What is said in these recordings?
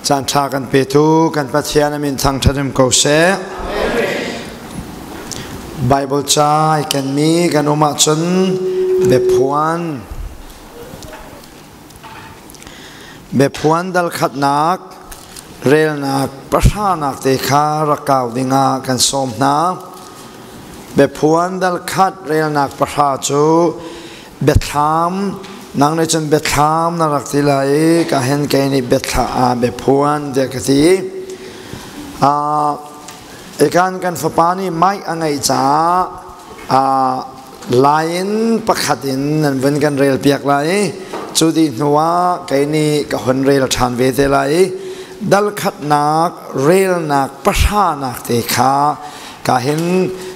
Caan ṭha kan petu kan Pathian a min thangṭhat um ko seh. Bible ca i kenmi kan um ahcun biaphuan biaphuan dal khatnak relnak pahranak te kha rak kau dingah kan sawm hna. Biaphuan dal khat relnak pahra cu biathlam nang nih cun biathlam na rak ti lai i ka hen kei nih biathla ah biaphuan tiah ka ti. Ikan kan fapa nih mic a ngeih caah lai in pakhat in nan vun kan rel piak lai i cu dih hnu ah kei nih ka hun rel ṭhan ve te lai i dal khatnak relnak pahranak te kha ka hin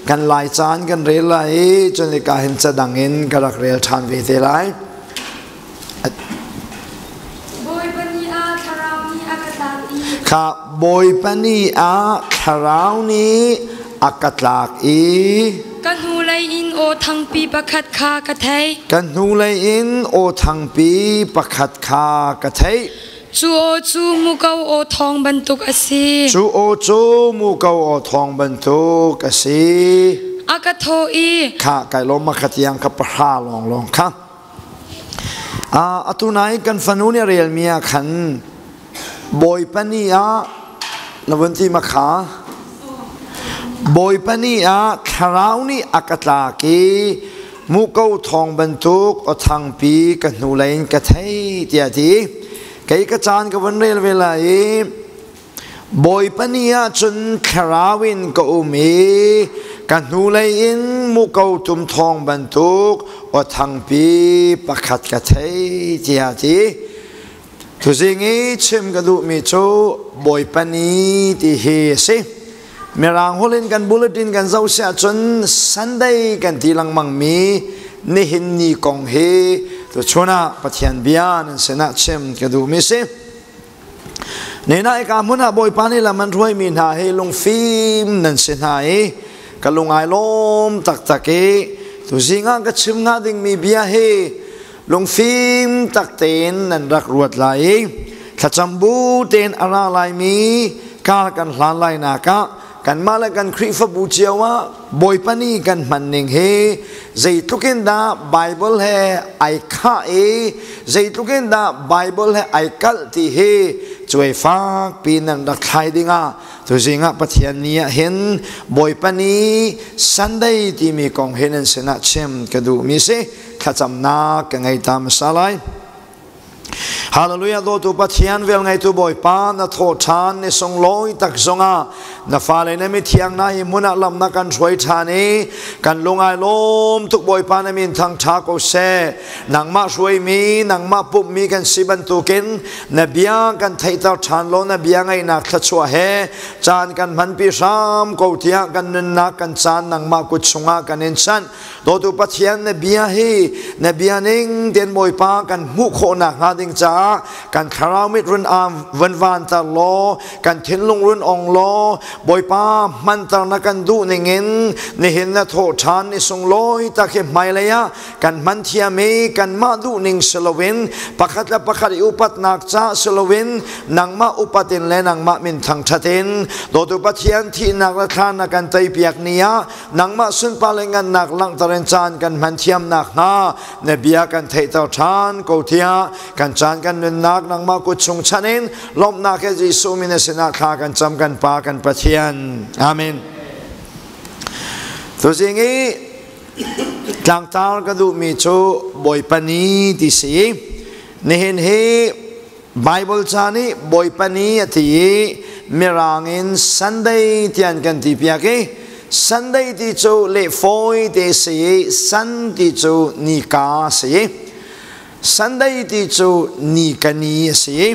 kan lai caan kan rel lai i cun ka hin cadang in ka rak rel ṭhan ve te lai. Bawipa ni ah thlarau nih a ka tlak i Kha Bawipa ni ah thlarau nih a ka tlak i ka hnulei in aw thangpi pakhat kha ka theih. Ka hnulei in aw thangpi pakhat kha ka theih. Cu aw cu muko aw thawng bantuk a si. Cu aw cu muko aw thawng bantuk a si. A ka thawh i Kha kai lawm ma kha tiang ka pahra lawng lawng kha. Atu nai kan fanu nih a relmi ah khan Bawipa ni ah na vun ti ma kha Bawipa ni ah thlarau nih a ka tlak i muko thawng bantuk aw thangpi ka hnulei in ka thei tiah a ti. Kei ka caan ka vun rel ve lai i Bawipa ni ah cun thlarau in ka um i ka hnulei in muko tum thawng bantuk aw thangpi pakhat ka thei tiah a ti. Tuzing i chim ka duhmi cu Bawipa ni ti hi a si. Mirang holh in kan bulletin kan zoh si ahcun Sunday kan ti lengmang mi nihin ni kong hi tuchun ah Pathian bia nan sinah chim ka duhmi si. Nena ka hmun ah Bawipa nih lam an hruaimi hna hi lungfim nan si hna i ka lung ai lawm taktak i tuzing ah ka chim hnga dingmi bia hi lungfim tak tein nan rak ruat lai i thlacam bu tein a ra laimi kar kan hlan lai nak ah kanmah le kan Khrihfabu cio ah Bawipa ni kan hman ning hi zeitluk in dah Bible he ai khah i zeitluk in dah Bible he ai kalh ti hi cuai fak pi nan rak thlai dingah tuzing ah Pathian ni ah hin Bawipa ni Sunday timi kong hi nan sinah chim ka duhmi si thlacamnak ka ngei ta hmasa lai. Hallelujah dawtu Pathian vel ngeitu Bawipa na thaw ṭhan ni sunglawi tak zongah na fale na mithiang na hi hmun ah lam na kan hruai ṭhan i kan lungai lawm tuk Bawipa na min thang ṭha ko seh nangmah hruaimi nangmah pummi kan si bantukin na bia kan theihter ṭhan law na bia ngaihnak thluachuah he caan kan hmanpi hram ko tiah kan nunnak kan caan nangmah kut chungah kan in chanh Dawtu Pathian na bia hi na bia ning ten Bawipa kan hmuh khawhnak hnga ding caah kan thlarau mit run am van vanter law kan thinlung run ong law Bawipa hmanter na kan duh ning in nihin na thawh ṭhan ni sunglawi tak hi hmailei ah kan hman thiam i kanmah duh ning si loin pakhat le pakhat i upatnak ca si loin nangmah upat in le nangmah min thangṭhat in dawtu Pathian thihnak le thlan na kan teipiak ni ah nangmah sunpar le ngannak langhter in caan kan hman thiam nakhnga na bia kan theihter ṭhan ko tiah kan caan kan nunnak nangmah kut chung chan in lawmhnak he Jesuh min sinah thla kan cam kan Pa kan Pathian. Amen. Tuzing i tlangtar ka duhmi cu Bawipa ni ti si. Nihin hi Bible ca nih Bawipa ni a ti i Mirang in Sunday tian kan ti piak i Sunday ti cu leh fawi te si i Sun ti cu nika si i Sunday ti cu nika ni a si i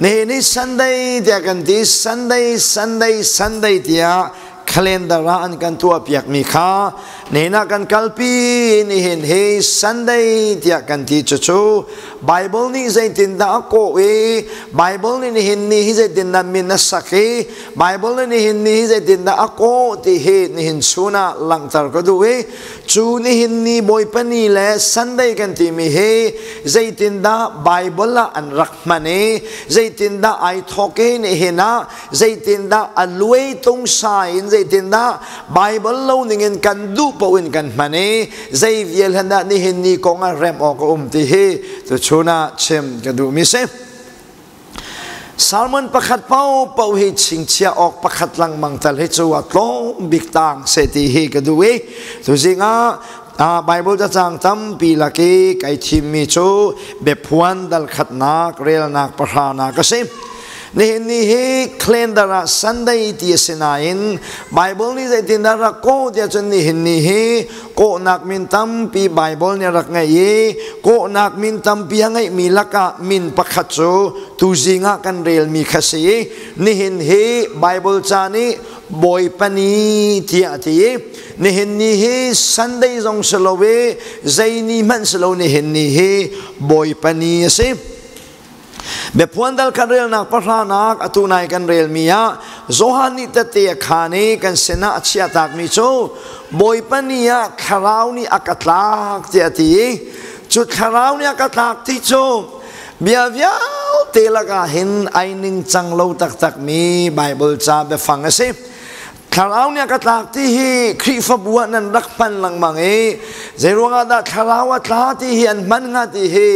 nihin ni Sunday tiah kan ti Sunday Sunday Sunday tiah. Calendar ah an kan tuah piakmi kha nena kan kalpi. Nihin hi Sunday tiah kan ti. Cucu Bible nih zeitindah a kawh i, Bible nih nihin ni hi zeitindah min a sak i, Bible nih nihin ni hi zeitindah a kawh ti hi nihin chun ah langhter ka duh i, cu nihin ni Bawipa ni le Sunday kan timi hi zeitindah Bible ah an rak hman i, zeitindah ai thawk i, nihin ah zeitindah a luai tungsa in, zeitindah Bible lo ningin kan duh paoh in kan hman i, zei vial hen dah nihin ni kong ah rem awk a um ti hi tuchun ah chim ka duhmi si. Salmon pakhat pau pau hi chingchia awk pakhat langmang tal hi cu a tlawm bik tang se ti hi ka duh i, tuzing ah Bible cacang tampi laki kai thimmi cu Biaphuan dal khatnak relnak pahranak a si. Nihin ni hi calendar ah Sunday ti a si nain Bible nih zeitindah rak kawh tiah cun, nihin ni hi kawhnak min tampi Bible nih rak ngeih i, kawhnak min tampi a ngeihmi lakah min pakhat cu tuzing ah kan relmi kha si i, nihin hi Bible ca nih Bawipa ni tiah a ti i, nihin ni hi Sunday zong si lo i, zei ni hmanh si lo, nihin ni hi Bawipa ni a si. Biaphuan dal kan relnak pahranak, atu nai kan relmi ah Johan nih tette a khaan i kan sinah a chiahtakmi cu, Bawipa ni ah thlarau nih a ka tlak tiah a ti i, cu thlarau nih a ka tlak ti cu bia vialte lakah hin ai ningcang lo taktakmi Bible ca biafang a si. Thlarau nih a ka tlak ti hi Khrihfabu ah nan rak hman lengmang i, zeiruangah dah thlarau a tla ti hi an hman hnga ti hi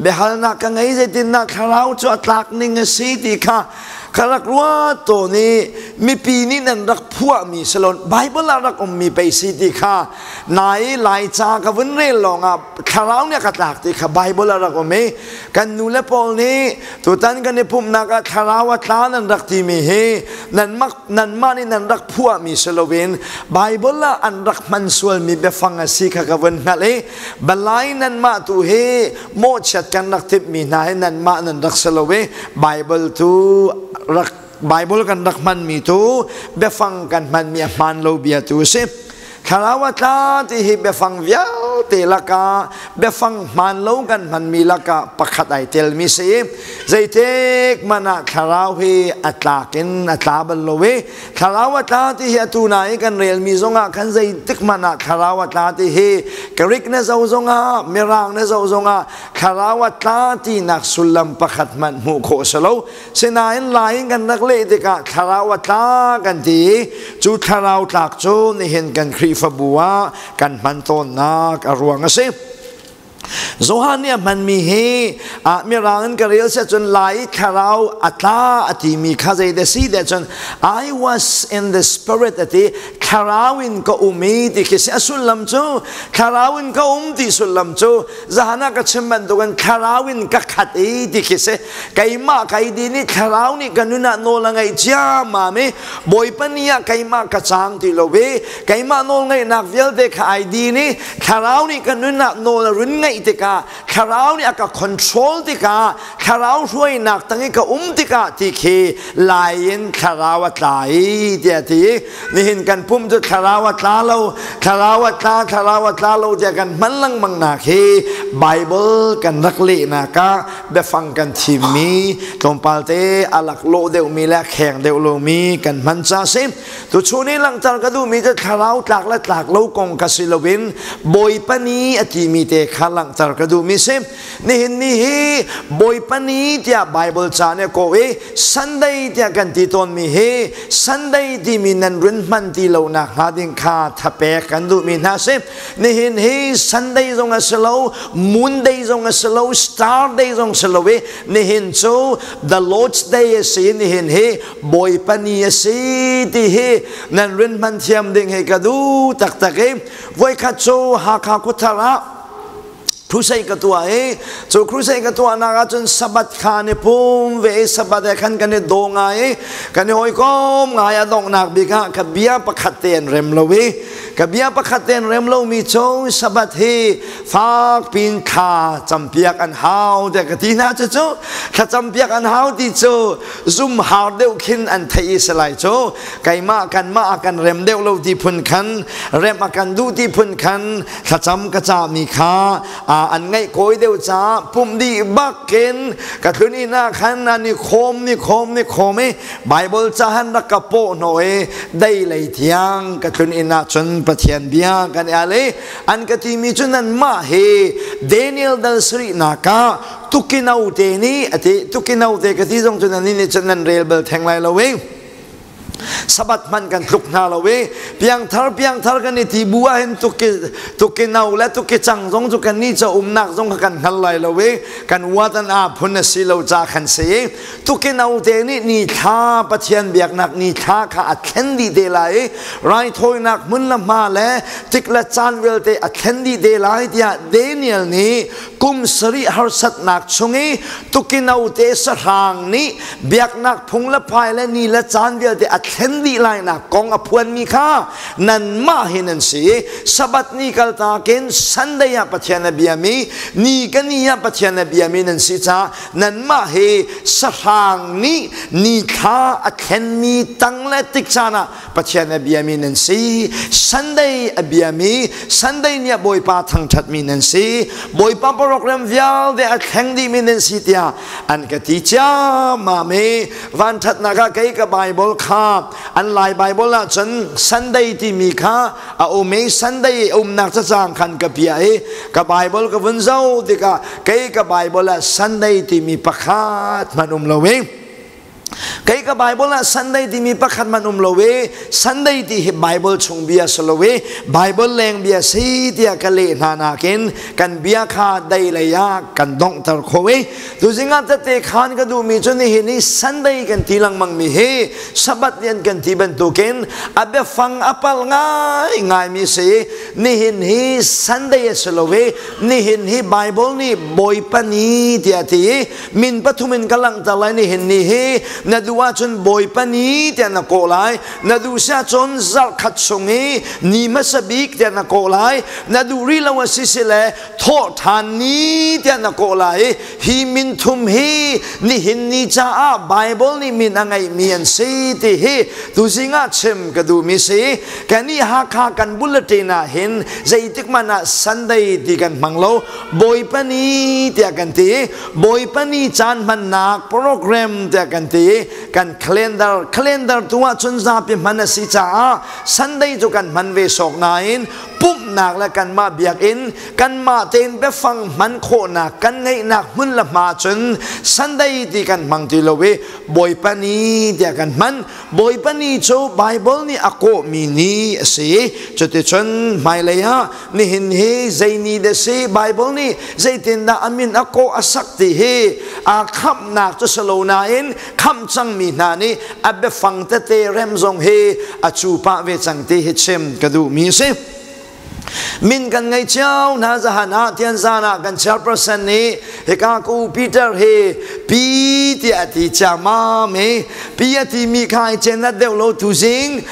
biahalnak ka ngei. Zeitindah thlarau cu a tlak ning a si ti kha ka rak ruat tawn i, mipi nih nan rak phuahmi salon Bible ah rak ummi pei si ti kha nai Laica ka vun rel lawngah, thlarau nih a ka tlak ti kha Bible ah rak um i, kan nu le pawl nih tutan kan i pumhnak ah thlarau a tla nan rak timi hi nanmah nanmah nih nan rak phuahmi si loin Bible ah an rak hman sualmi biafang a si kha ka vun hngalh i, balai nanmah tu hi mawhchiat kan rak timhmi hna hi nanmah nan rak si lo i, Bible tu rak Bible kan rak hmanmi tu biafang kan hmanmi a hmaan lo bia tu a si. Thlarau a tla ti hi biafang vialte lakah biafang hmaan lo kan hmanmi lakah pakhat ai telmi si. Zeitik man ah thlarau hi a tlak in a tla bal lo i, thlarau a tla ti hi atu na i kan relmi zongah khan zeitik man ah thlarau a tla ti hi Greek na zo zongah, Mirang na zo zongah thlarau a tla tinak sullam pakhat hmanh hmuh khawh si lo. Sinain Lai in kan rak leh tikah thlarau a tla kan ti i, cu thlarau tlak cu nihin kan Khrihfabu ah kan hman tawnnak a ruang a si. Johan nih a hmanmi hi Mirang in ka rel si cun, Lai thlarau a tla a timi kha zei de si de cun, "I was in the spirit" a ti, thlarau in ka um i ti khi si. A sullam cu, thlarau in ka um ti sullam cu, zahan ah ka chim bantukin thlarau in ka khat i ti khi si. Keimah kai di nih thlarau nih ka nun ah nawl a ngeih ciammam i, Bawipa ni ah keimah ka cang ti lo i, keimah nawl ngeihnak vialte kha ai din i, thlarau nih ka nun ah nawl a run ngeih tikah, thlarau nih a ka control tikah, thlarau hruainak tang i ka um tikah ti khi Lai in thlarau a tla i tiah ti. Nihin kan pum cu thlarau a tla lo, thlarau a tla, thlarau a tla lo tiah kan hman lengmang nak hi Bible kan rak lehnak ah biafang kan thimmi tlawmpal te a laklawh deuhmi le a kheng deuh lomi kan hman ca si. Tuchun i langhter ka duhmi cu thlarau tlak le tlak lo kong ka si loin, Bawipa ni a timi te kha langhter ka duhmi si. Nihin ni hi Bawipa ni tiah Bible ca nih a kawh i, Sunday tiah kan ti tawnmi hi Sunday timi nan run hman ti lo nak hnga ding kha thapek kan duhmi hna si. Nihin hi Sunday zong a si lo, Moon Day zong a si lo, Star Day zong si lo i, nihin cu the Lord's Day a si. Nihin hi Bawipa ni a si ti hi nan run hman thiam ding hi ka duh taktak i, voikhat cu Hakha khuathar ah crusade ka tuah i, cu crusade ka tuahnak ahcun Sabbath kha ni pum ve i, Sabbath he khan kan i daw ngai i, kan i hawikom ngai. A donghnak bik ah ka bia pakhat te an rem lo i, Ka bia pakhat ten rem lomi cu Sabbath hi fak pin thla campiak an hau tiah ka ti hna. Cucu thla campiak an hau ti cu zum har deuh khin an theih i si lai cu. Keimah kanmah a kan rem deuh lo ti phun khan, rem a kan duh ti phun khan thlacam ka cahmi kha an ngaih kawi deuh caah pumh dih bakin ka tlun inn ah khan an i khawm ni khawm ni khawm i Bible ca han rak ka pawh hnawh i dei lei thiang ka tlun inn ah cun Pathian bia kan i al i an ka timi cu nanmah hi Daniel dal sarihnak ah tukino te nih ati. Tukino te ka ti zong cu nan nih cun nan rel bal theng lai lo i Sabbath hmanh kan tluk hna lo i piangthar piangthar kan i ti bu ah hin tuki no le tuki cang zong cu kan nih ca umnak zong kha kan hngal lai lo i kan uat an aa phun a si lo ca khan si i tuki no te nih ni thla Pathian biaknak ni thla kha a thlen dih te lai i raithawinak hmun le hma le tik le caan vialte a thlen dih te lai tiah Daniel nih kum sarih harsatnak chung i tukino te sahrang nih biaknak phung le phai le ni le caan vialte a thlen dih lainak kong a phuanmi kha nanmah hi nan si. Sabbath ni kaltakin Sunday ah Pathian a biami, ni ka ni ah Pathian a biami nan si caah nanmah hi sahrang nih ni thla a thlenmi tang le tik caan ah Pathian a biami nan si. Sunday a biami, Sunday ni ah Bawipa thangṭhatmi nan si. Bawipa program vialte a thleng dihmi nan si tiah an ka ti ciammam i vanṭhatnak ah kei ka Bible kha an Lai Bible ah cun Sunday timi kha a um i Sunday umnak cacang khan ka piah i ka Bible ka vun zoh tikah kei ka Bible ah Sunday timi pakhat hmanh um lo i kei ka Bible ah Sunday timi pakhat man um lo i Sunday ti hi Bible chung bia si lo i Bible leng bia si tiah ka leh hna nakin kan bia kha dei lei ah kan donghter kho i tuzing ah tete khan ka duhmi cu nihin hi Sunday kan ti lengmang mi hi Sabbath ni an kan ti bantukin a biafang a pal ngai ngai mi si. Nihin hi Sunday a si lo i nihin hi Bible nih Bawipa ni tiah ti i min pathum in ka langhter lai. Nihin ni hi na duh ahcun Bawipa ni tiah na kawh lai, na duh si ahcun zarh khat chung i ni hmasa bik tiah na kawh lai, na duh rih lo a si si le thawh ṭhan ni tiah na kawh lai. Hi min thum hi nihin ni caah Bible nih min a ngeihmi an si ti hi tuzing ah chim ka duhmi si. Kannih Hakha kan bulletin ah hin zeitik hmanh ah Sunday ti kan hmang lo, Bawipa ni tiah kan ti. Bawipa ni caan hmannak program tiah kan ti. Kan calendar calendar tu ah cun zapi hman a si caah Sunday cu kan hman ve sawk nain pumhnak le kanmah biakinn kanmah tein biafang hman khawhnak kan ngeihnak hmun le hma cun Sunday ti kan hmang ti lo i Bawipa ni tiah kan hman. Bawipa ni cu Bible nih a kawhmi ni a si. Cuticun hmailei ah nihin hi zei ni dah si, Bible nih zeitindah a min a kawh a sak ti hi aa khamhnak cu si lo nain khamh cangmi hna nih a biafang tete rem zong hi a cu pah ve cang ti hi chim ka duhmi a si. Min kan ngei cio hna. Zahan ah tianzan ah kan chairperson nih hika ku Peter hi pi tiah a ti ciammam i pi a timi kha i cenat deuh lo. Tuzing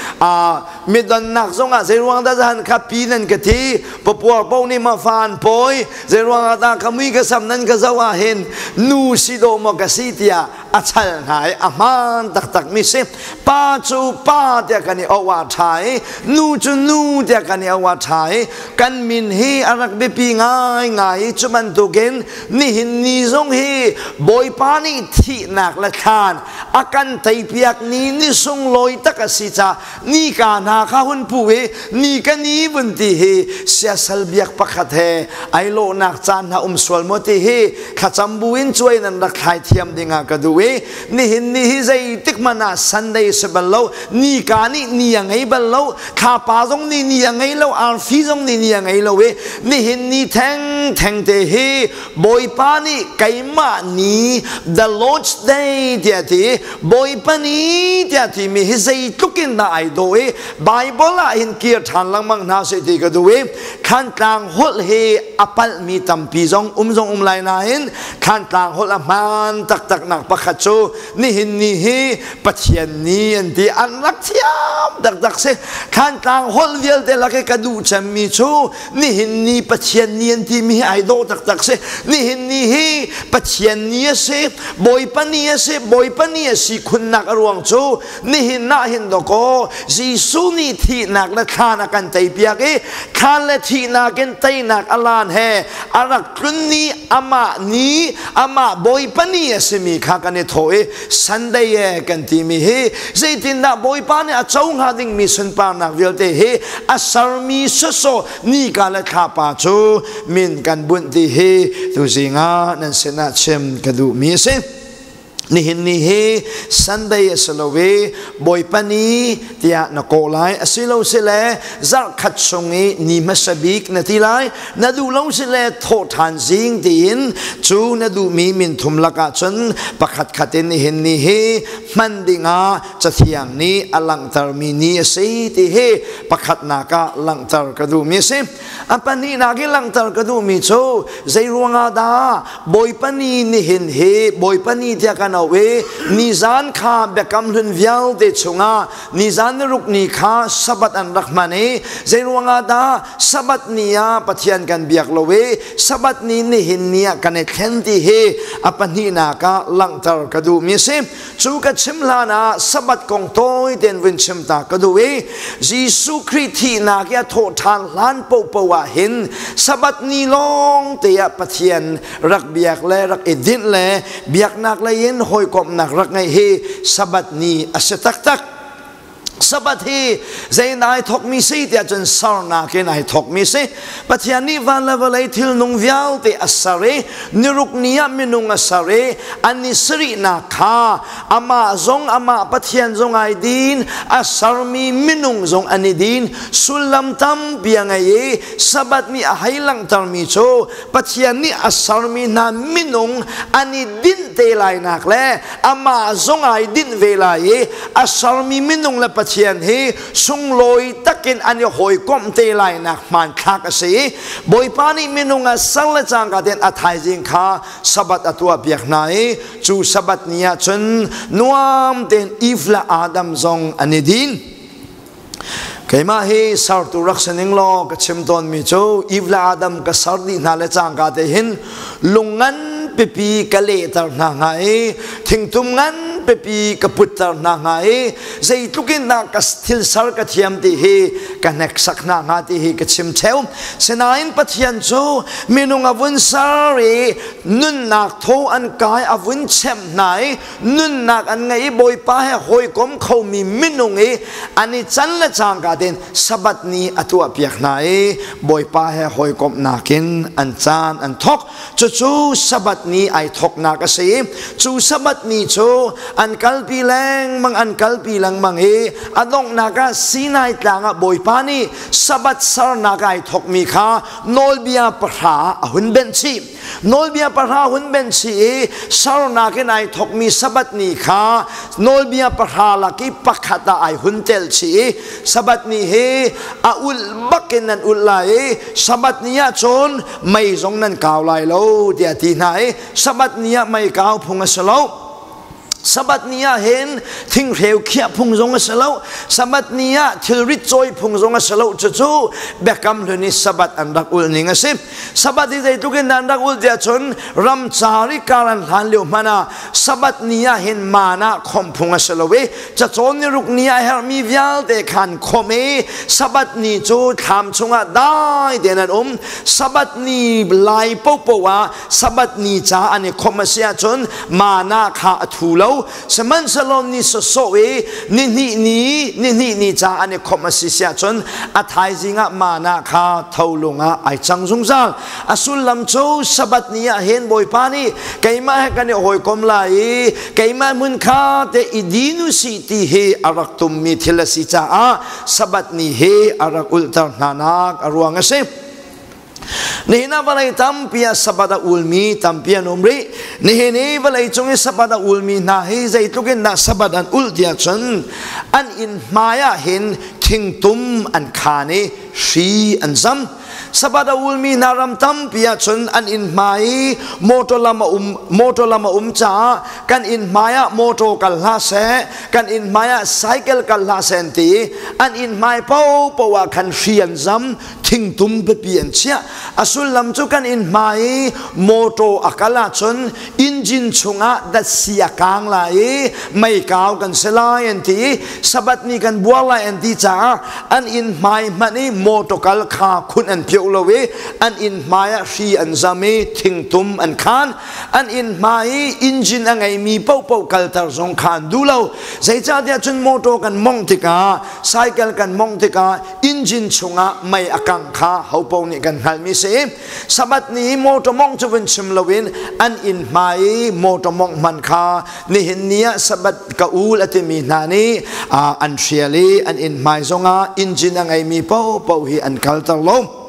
midonnak zongah zeiruang dah zahan kha pi nan ka ti, papuar po nih ma fa an pawi, zeiruang ah dah ka mui ka sam nan ka zoh ah hin nu si dawh maw ka si tiah a chal hna i a hmaan taktak mi si. Pa cu pa tiah kan i oah ṭha i nu cu nu tiah kan i oah ṭha i kan min hi a rak biapi ngaingai i cu bantukin nihin ni zong hi Bawipa nih thihnak le thlan a kan teipiak ni ni sunglawi tak a si caah nika hna kha hun pu i ni ka ni vun ti hi siasal biak pakhat he ai lawhnak caan hna um sual maw ti hi thlacam buin cuai nan rak thlai thiam ding ah ka duh i nihin ni hi zeitik hmanh ah Sunday si bal lo, nika nih ni a ngei bal lo, thlapa zong nih ni a ngei lo, arfi zong nih ni a ngei lo i nihin ni theng theng te hi Bawipa nih keimah ni, the Lord's Day tiah ti, Bawipa ni tiah timi hi zeitluk in dah ai dawh i Bible ah hin kir ṭhan lengmang hna seh ti ka duh i Thlantlang holh hi a palhmi tampi zong um lai nain Thlantlang holh a hmaan taktak nak pakhat. Pakhat cu nihin ni hi Pathian ni an ti. An rak thiam taktak si. Thlantlang holh vialte lak i ka duh cemmi cu nihin ni Pathian ni an timi hi ai dawh taktak si. Nihin ni hi Pathian ni a si, Bawipa ni a si, Bawipa ni a si khunnak a ruang cu nihin ah hin dawkaw Jesuh nih thihnak le thlan a kan teipiak i thlan le thihnak in teinak a lan he a rak tlun ni amah ni, amah Bawipa ni a simi kha kan i thawh i Sunday e kan timi hi zeitindah Bawipa nih a co hnga dingmi sunparnak vialte hi a sermi sawsawh nika le thlapa cu min kan bunh ti hi tuzing ah nan sinah chim ka duhmi a si. Nihin ni hi Sunday a si lo i Bawipa ni tiah na kawh lai, asilo si le zarhkhat chung i ni hmasa bik na ti lai, na duh lo si le thawhṭhan zing tiin cu na duhmi minthum lakah cun pakhat khat in nihin ni hi hman dingah Cathiang nih a langhtermi ni a si ti hi pakhatnak ah langhter ka duhmi a si. A pahnihnak i langhter ka duhmi cu zei ruangah dah Bawipa ni nihin hi Bawipa ni tiah kan auh i nizan kha biakam hlun vialte chungah nizan niruk ni kha Sabbath an rak hman i zei ruangah dah Sabbath ni ah Pathian kan biak lo i Sabbath ni nihin ni ah kan i thlen ti hi a pahnihnak ah langhter ka duhmi a si. Cu ka chim hlan ah Sabbath kong tawi tein vun chim ta ka duh i Jesuh Khrih thihnak i a thawh ṭhan hlan paohpaoh ah hin Sabbath ni lawng te ah Pathian rak biak le rak i dinh le biaknak lei in hawikomhnak rak ngeih hi Sabbath ni a si taktak. Sabbath hi zein ai thawkmi si tiah cun sarnak in ai thawkmi si. Pathian nih van le vawlei thilnung vialte a ser i niruk ni ah minung a ser i an i sarihnak kha amah zong amah Pathian zong ai din, a sermi minung zong an i din. Sullam tampi a ngei i Sabbath nih a hei langhtermi cu Pathian nih a sermi hna minung an i dinh te lainak le amah zong ai dinh ve lai i a sermi minung le Pathian hi sunglawi takin an i hawikomh te lainak hmanthlak a si i Bawipa nih minung a ser le cangka tein a thaizing kha Sabbath a tuahpiak hna i cu Sabbath ni ah cun nuam tein Eve le Adam zong an i din. Keimah hi sertu rak si ning law ka chim tawnmi cu Eve le Adam ka ser dih hna le cangka te hin lung ngan pipi ka lehter hna hnga i thingtum ngan pipi ka putter hna hnga i zeitluk in dah ka thil ser ka thiam ti hi ka hneksak hna hnga ti hi ka chim theo. Sinain Pathian cu minung a vun ser i nunnak thaw an kai a vun chem hna i nunnak an ngei i Bawipa he hawikom khomi minung i an i can le cangka tein Sabbath ni a tuahpiak hna i Bawipa he hawikomhnak in an caan an thawk. Cucu Sabbath ni ai thawknak a si. Cu Sabbath ni cu an kalpi lengmang an kalpi lengmang i a donghnak ah Sinai tlang ah Bawipa nih Sabbath sernak ai thawkmi kha nawlbia pahra a hun benh chih. Nawlbia pahra hun ben si i sernak in ai thawkmi Sabbath ni kha nawlbia pahra lak i pakhat ah ai hun tel chih i Sabbath ni hi a ulh bak in nan ulh lai i Sabbath ni ah cun mei zong nan kau lai lo tiah a ti hna i Sabbath ni ah mei kau phung a si lo. Sabbath ni ah hin thinghreu khiah phung zong a si lo. Sabbath ni ah thilrit cawi phung zong a si lo. Cucu Biakam Hlun i Sabbath an rak ulh ning a si. Sabbath hi zeitluk in dah an rak ulh tiah cun ramcar i kar an hlan lio hmanh ah Sabbath ni ah hin mana khawmh phung a si lo i cacawn ni ruk ni ah herhmi vialte khan khawmh i Sabbath ni cu thlam chungah dai tein an um. Sabbath ni lai paohpaoh ah Sabbath ni ca an i khawmh a si ahcun mana kha a thu lo. Sihmanhsehlaw ni sawsawh i nihnih ni nihnih ni ca an i khawmh a si si ahcun a thaizing ah mana kha tholung ah ai cang zungzal. A sullam cu Sabbath ni ah hin Bawipa nih keimah he kan i hawikom lai i keimah hmun kha te i din u sih ti hi a rak tummi thil a si caah Sabbath ni hi a rak ulhter hnanak a ruang a si. Nihin ah vawlei tampi ah Sabbath a ulmi tampi an um rih. Nihin i vawlei cung i Sabbath a ulmi hna hi zeitluk in dah Sabbath an ulh tiah cun an inn hmai ah hin thingtum an khaan i Hri an zam. Sabbath a ulmi hna ram tampi ahcun an inn hmai i motor lam a um motor lam a um caah kan inn hmai ah motor kal hlah seh, kan inn hmai ah cycle kal hlah seh an ti. An inn hmai paohpaoh ah khan hri an zam, thingtum pipi an chiah. A sullam cu kan inn hmai i motor a kal ahcun engine chungah datsi a kaang lai i meikau kan si lai an ti i Sabbath ni kan buar lai an ti caah an inn hmai hmanh i motor kal kha khun an phioh lo i an inn hmai ah hri an zam i thingtum an khan. An inn hmai i engine a ngeimi paohpaoh kalter zong kha an duh lo. Zeicahtiah cun motor kan mongh tikah, cycle kan mongh tikah engine chungah mei a kang kha hopo nih kan hngalhmi si. Sabbath ni motor mongh cu vun chim loin an inn hmai i motor mongh hman kha nihin ni ah Sabbath ka ul a timi hna nih an hrial i an inn hmai zongah engine a ngeimi paohpaoh hi an kalter lo.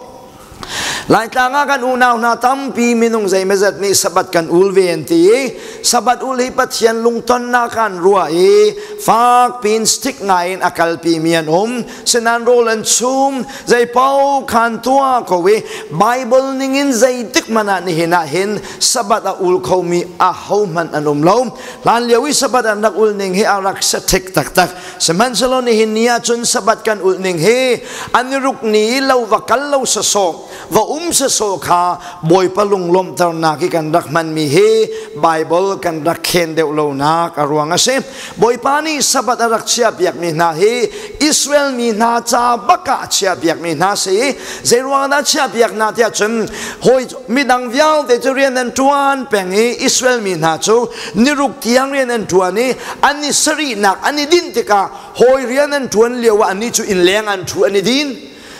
Laitlang ah kan unau hna tampi minung zeimazat nih Sabbath kan ul ve an ti i Sabbath ul hi Pathian lungtonnak an ruah i fak pin stick ngai in a kalpi mi an um. Sinan rawl an chum, zei paoh khan tuah ko i Bible ningin zeitik hmanh ah nihin ah hin Sabbath a ul khomi ahohmanh an um lo. Hlan lio i Sabbath an rak ul ning hi a rak saṭhik taktak. Sihmanhsehlaw nihin ni ah cun Sabbath kan ulh ning hi an i ruk ni i lo va kal lo sawsawh, va um sawsawh kha Bawipa lunglawmhternak i kan rak hmanmi hi Bible kan rak khen deuh lonak a ruang a si. Bawipa nih Sabbath a rak chiahpiakmi hna hi Israel mi hna ca bak ah a chiahpiakmi hna si i zeiruang dah chiahpiak hna tiah cun hawi midang vialte cu rian an ṭuan peng i Israel mi hna cu niruk tiang rian an ṭuan i an i sarihnak an i dinh tikah hawi rian an ṭuan lio ah annih cu innleng an ṭhu an i din.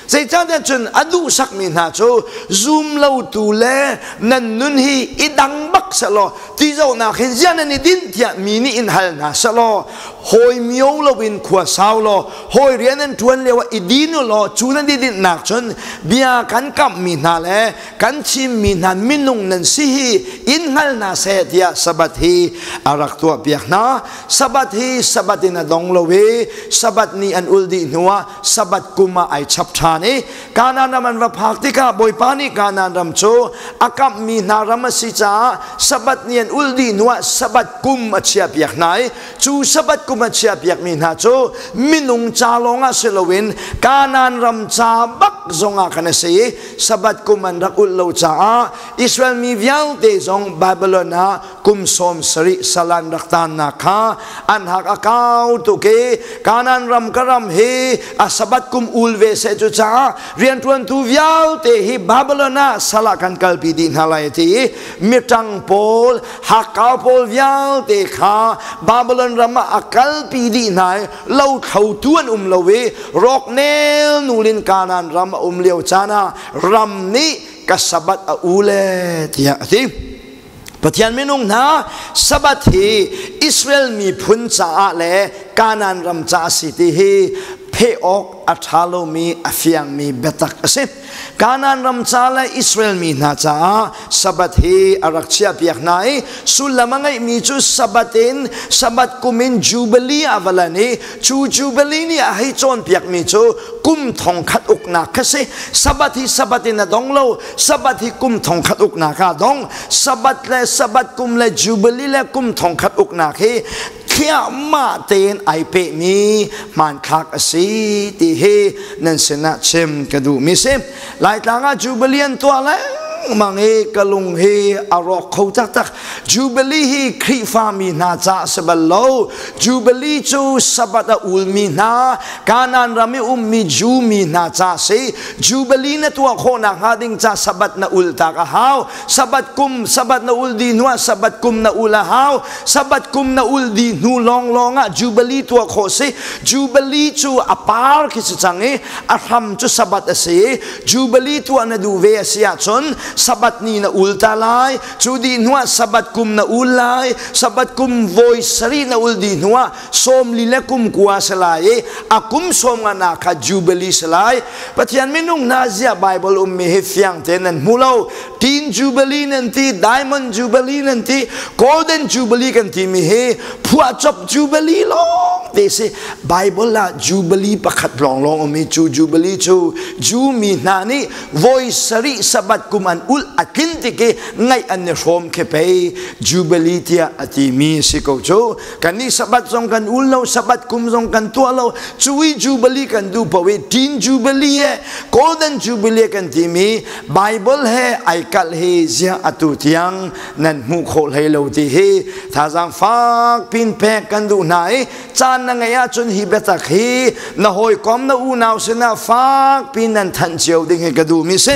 Zeicahtiah cun a duhsakmi hna cu zum lotu le nan nun hi i dang bak sehlaw ti zohnak hin ziah nan i dinh tiah mi nih in hal hna sehlaw hawi mio loin khua sau law hawi rian an ṭuan lio ah i din u law cu nan i dinhnak cun bia kan kamhmi hna le kan thimmi hna minung nan si hi in hngal hna seh tiah Sabbath hi a rak tuahpiak hna. Sabbath hi Sabbath in a dong lo i Sabbath ni an ul dih hnuah Sabbath kum ah ai chap ṭhan i Kanaan ram an va phak tikah Bawipa nih Kanaan ram cu a kamhmi hna ram a si caah Sabbath ni an ul dih hnuah Sabbath kum a chiahpiak hna i cu Sabbath kum a chiahpiakmi hna cu minung ca lawngah si loin Kanaan ram ca bak zongah khan a si i Sabbath kum an rak ulh lo caah Israel mi vialte zong Babylon ah kum 70 sal an rak taannak kha an hak a kau tuk i Kanaan ram ka ram hi a Sabbath kum ul ve seh. Cu caah rianṭuantu vialte hi Babylon ah sal ah kan kalpi dih hna lai ti i miṭang pawl hakkau pawl vialte kha Babylon ram ah a kalpi dih hna i lothlotu an um lo i rawknel nulin Kanaan ram a um lio caan ah ram nih ka Sabbath a u le tiah a ti. Pathian minung hna, Sabbath hi Israel miphun caah le Kanaan ram caah si ti hi pheh awk a ṭha lomi a fiangmi biatak a si. Kanaan ram ca le Israel mi hna caah Sabbath hi a rak chiahpiak hna i sullam a ngeihmi cu Sabbath in Sabbath kum in Jubilee ah va lan i cu Jubilee nih a hei cawnpiakmi cu kum 1000 uknak kha si. Sabbath hi Sabbath in a dong lo. Sabbath hi kum 1000 uknak ah dong. Sabbath le Sabbath kum le Jubilee le kum 1000 uknak hi thliahmah tein ai pehmi hmanthlak a si ti hi nan sinah chim ka duhmi si. Laitlang ah Jubilee an tuah lengmang i ka lung hi a rawk kho taktak. Jubilee hi Khrihfa mi hna ca a si bal lo. Jubilee cu Sabbath a ulmi hna, Kanaan ram i ummi Jew mi hna ca a si. Jubilee na tuah khawh nakhnga ding ca Sabbath na ul tak a hau. Sabbath kum, Sabbath na ul dih hnuah Sabbath kum na ul a hau. Sabbath kum na ul dih hnu lawnglawng ah Jubilee tuah khawh si. Jubilee cu a par khi si cang i a hram cu Sabbath a si. Jubilee tuah na duh ve a si ahcun Sabbath ni na ul ta lai. Cu dih hnuah Sabbath kum na ul lai. Sabbath kum voi sarih na ul dih hnuah 40 le kum 90 si lai i a kum 50 nak kha Jubilee si lai. Pathian minung hna, ziah Bible ummi hi fiang tein nan hmu lo? Teen Jubilee nan ti, Diamond Jubilee nan ti, Golden Jubilee kan timi hi phuahcop Jubilee lawng. te si. Bible ah Jubilee pakhat lawnglawng um i cu Jubilee cu Jew mi hna nih voi sarih Sabbath kum an ulh a tlin tik i ngaih an i hrawm khi pei Jubilee tiah a timi si ko cu. Kannih Sabbath zong kan ul lo, Sabbath kum zong kan tuah lo. Cu i Jubilee kan duh paoh i Teen Jubilee he Golden Jubilee kan timi Bible he ai kalh hi ziah atu tiang nan hmuh khawh hlei lo ti hi thazaang fak pin pek kan duh hna i caan na ngeih ahcun hi biatak hi na hawikom na unau sinah fak pin nan thanh cio ding hi ka duhmi si.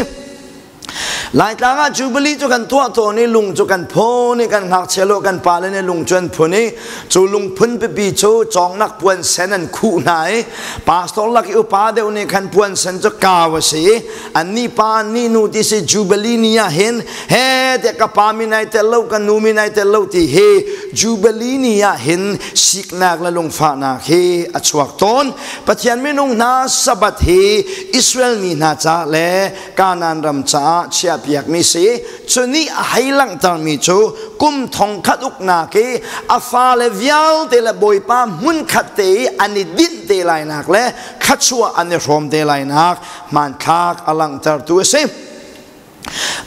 Laitlang ah Jubilee cu kan tuah tawn i lung cu kan phun i kan ngakchia lo kan pale nih lung cu an phun i cu lungphun pipi cu cawngnak puan sen an khuh hna i pastor lak i upa deuh nih khan puan sen cu kau a si i annih pa annih nu ti si Jubilee ni ah hin he te ka pa min ai tel lo ka nu min ai tel lo ti hi Jubilee ni ah hin siknak le lungfahnak hi a chuak tawn. Pathian minung hna, Sabbath hi Israel mi hna ca le Kanaan ram caah chiahpiakmi si. Cu nih a hei langhtermi cu kum thongkhat uknak i a fale vialte le Bawipa hmunkhat te i an i dinh te lainak le thluachuah an i hrawm te lainak hmanthlak a langhtertu a si.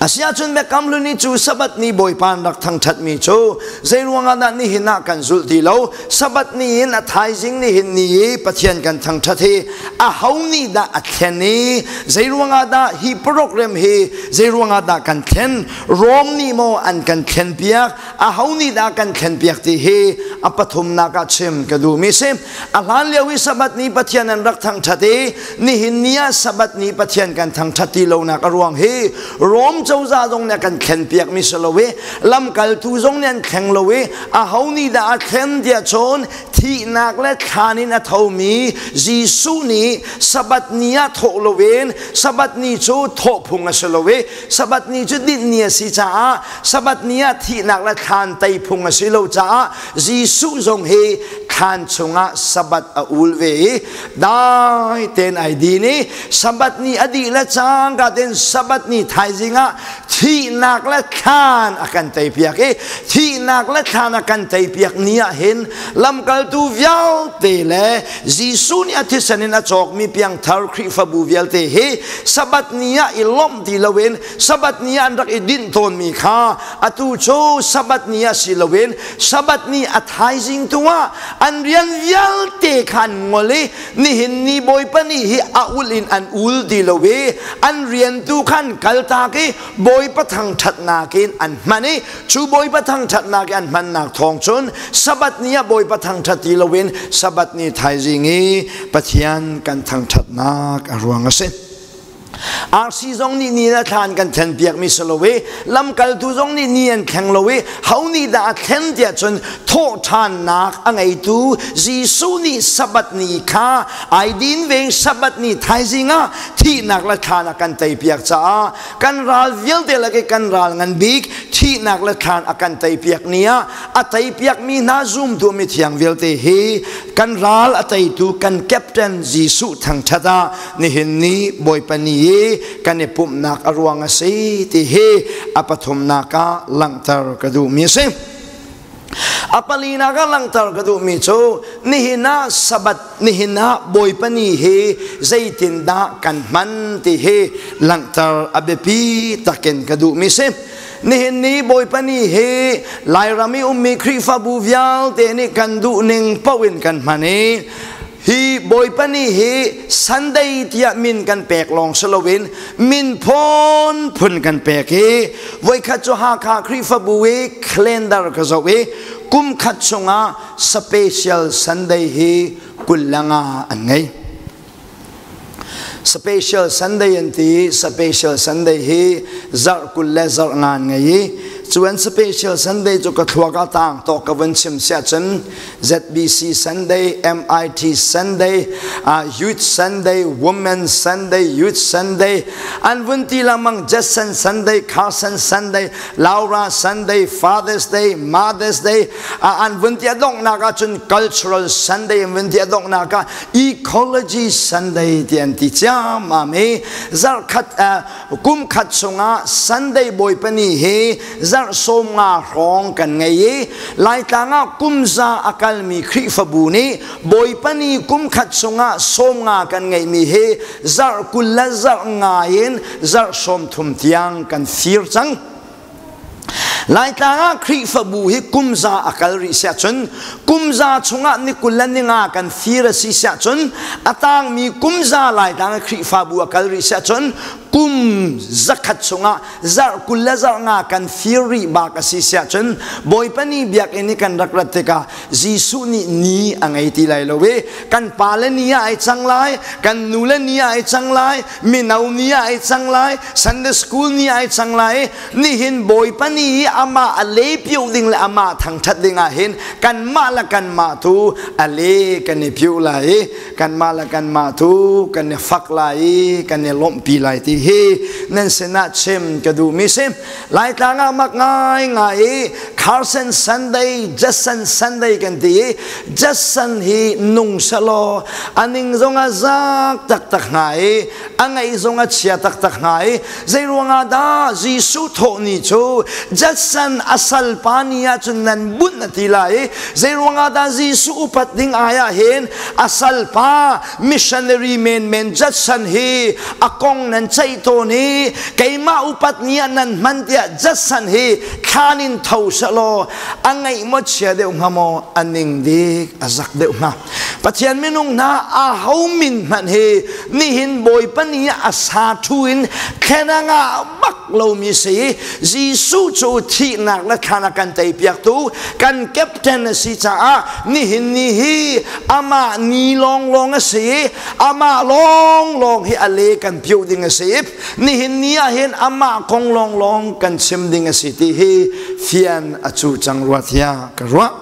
Asiahcun Biakam Hlun i cu Sabbath ni Bawipa an rak thangṭhatmi cu zeiruangah dah nihin ah kan zulh ti lo? Sabbath ni in a thaizing nihin ni i Pathian kan thangṭhat hi aho nih dah a thlen i zeiruangah dah hi program hi zeiruangah dah kan thlen? Rom nih maw an kan thlenpiak? Aho nih dah kan thlenpiak ti hi a pathumnak ah chim ka duhmi si. A hlan lio i Sabbath ni Pathian an rak thangṭhat i nihin ni ah Sabbath ni Pathian kan thangṭhat ti lonak a ruang hi Rom cozah zong nih a kan thlenpiakmi si lo i lamkaltu zong nih an thleng lo i aho nih dah a thlen tiah cun thihnak le thlan in a thomi Jesuh nih Sabbath ni ah thawh loin, Sabbath ni cu thawh phung a si lo i Sabbath ni cu dinh ni a si caah, Sabbath ni ah thihnak le thlan tei phung a si lo caah Jesuh zong hi thlan chungah Sabbath a ul ve i dai tein ai din i Sabbath ni a dih le cangka tein Sabbath ni thaizing ah thihnak le thlan a kan teipiak i thihnak le thlan a kan teipiak ni ah hin lamkaltu vialte le Jesuh nih a thisen in a cawkmi piangthar Khrihfabu vialte hi Sabbath ni ah i lawmh ti loin, Sabbath ni ah an rak i dinh tawnmi kha atu cu Sabbath ni ah si loin Sabbath ni a thaizing tu ah an rian vialte kha an ngol i nihin ni Bawipa ni hi a ul in an ul ti lo i an rian tu khan kaltak i Bawipa thangṭhatnak in an hman i cu Bawipa thangṭhatnak i an hmannak thawng cun Sabbath ni ah Bawipa thangṭhat ti loin Sabbath ni thaizing i Pathian kan thangṭhatnak a ruang a si. RC zong nih ni le thla an kan thlenpiakmi si lo i lamkaltu zong nih ni an thleng lo i ho nih dah a thlen tiah cun thawhṭhannak a ngeitu Jesuh nih Sabbath ni kha ai din ve. Sabbath ni thaizing ah thihnak le thlan a kan teipiak caah kan ral vialte lak i kan ral ngan bik thihnak le thlan a kan teipiak ni ah a teipiakmi hna zumtu mithiang vialte hi kan ral a teitu kan captain Jesuh thangṭhat ah nihin ni Bawipa ni i kan i pumhnak a ruang a si ti hi a pathumnak ah langhter ka duhmi a si. A palinak ah langhter ka duhmi cu nihin ah Sabbath, nihin ah Bawipa ni hi zeitindah kan hman ti hi langhter a biapi takin ka duhmi si. Nihin ni Bawipa ni hi Lairam i ummi Khrihfabu vialte nih kan duhning paoh in kan hman i hi Bawipa ni hi Sunday tiah min kan pek lawng si loin min phun phun kan pek i voikhat cu Hakha Khrihfabu i calendar ka zoh i kum khat chungah special Sunday hi 25 an ngei. Special Sunday an ti. Special Sunday hi zarh 20 le zarh nga an ngei i cu an Special Sunday cu ka thluak ah tang tawk ka vun chim siah cun ZBC Sunday, MIT Sunday, Youth Sunday, Women Sunday, Youth Sunday, an vun ti lengmang, Jetson Sunday, Carson Sunday, Laura Sunday, Father's Day, Mother's Day, an vun ti a donghnak ah cun Cultural Sunday an vun ti a donghnak ah Ecology Sunday ti an ti ciammam i zarh khat kum khat chungah Sunday Bawipa ni hi zarh zarh 50 hrawng kan ngei i Laitlang ah kumza a kalmi Khrihfabu nih Bawipa ni kum khat chungah 50 kan ngeihmi hi zarh 20 le zarh nga in zarh 30 tiang kan fir cang. Laitlang ah Khrihfabu hi kumza a kal rih siah cun kumza chungah ni 20 le ni nga kan fir a si siah cun a tangmi kumza Laitlang ah Khrihfabu a kal rih siah cun kum 100 chungah zarh 20 le zarh nga kan fir rih bak a si siah cun Bawipa ni biakinn i kan rak rat tikah Jesuh nih ni a ngei ti lai lo i kan pale ni ah ai cang lai, kan nule ni ah ai cang lai, mino ni ah ai cang lai, Sunday school ni ah ai cang lai. Nihin Bawipa ni i amah a le pio ding le amah thangthat ding ah hin kanmah le kanmah tu a le kan i pio lai i kanmah le kanmah tu kan i fak lai i kan i lawmhpi lai ti hi nan sinah chim ka duhmi si. Laitlang ah mak ngai ngai i Carson Sunday, Jason Sunday kan ti i Jason hi nung selaw aning zong a zak taktak hnga i a ngaih zong a chia taktak hnga i zei ruangah dah Jesuh thawh ni cu Jason a salpa ni ah cun nan bunh a ti lai i zei ruangah dah Jesuh upat ding ai ah hin a salpa missionary menmen Judson hi a kong nan ceih tawn i keimah upat ni ah nan hman tiah Judson hi thlan in tho selaw a ngaih maw chia deuh hnga maw a ning dik a zak deuh hnga. Pathian minung hna a ho min hmanh hi nihin Bawipa ni ah a sa thu in thlen a ngah bak lomi si. Jesuh cu thihnak le thlan a kan teipiaktu kan captain a si caah nihin ni hi amah ni lawnglawng a si. Amah lawnglawng hi a le kan pio ding a si. Nihin ni ah hin amah kong lawnglawng kan chim ding a si ti hi fian a cu cang rua tiah ka ruah.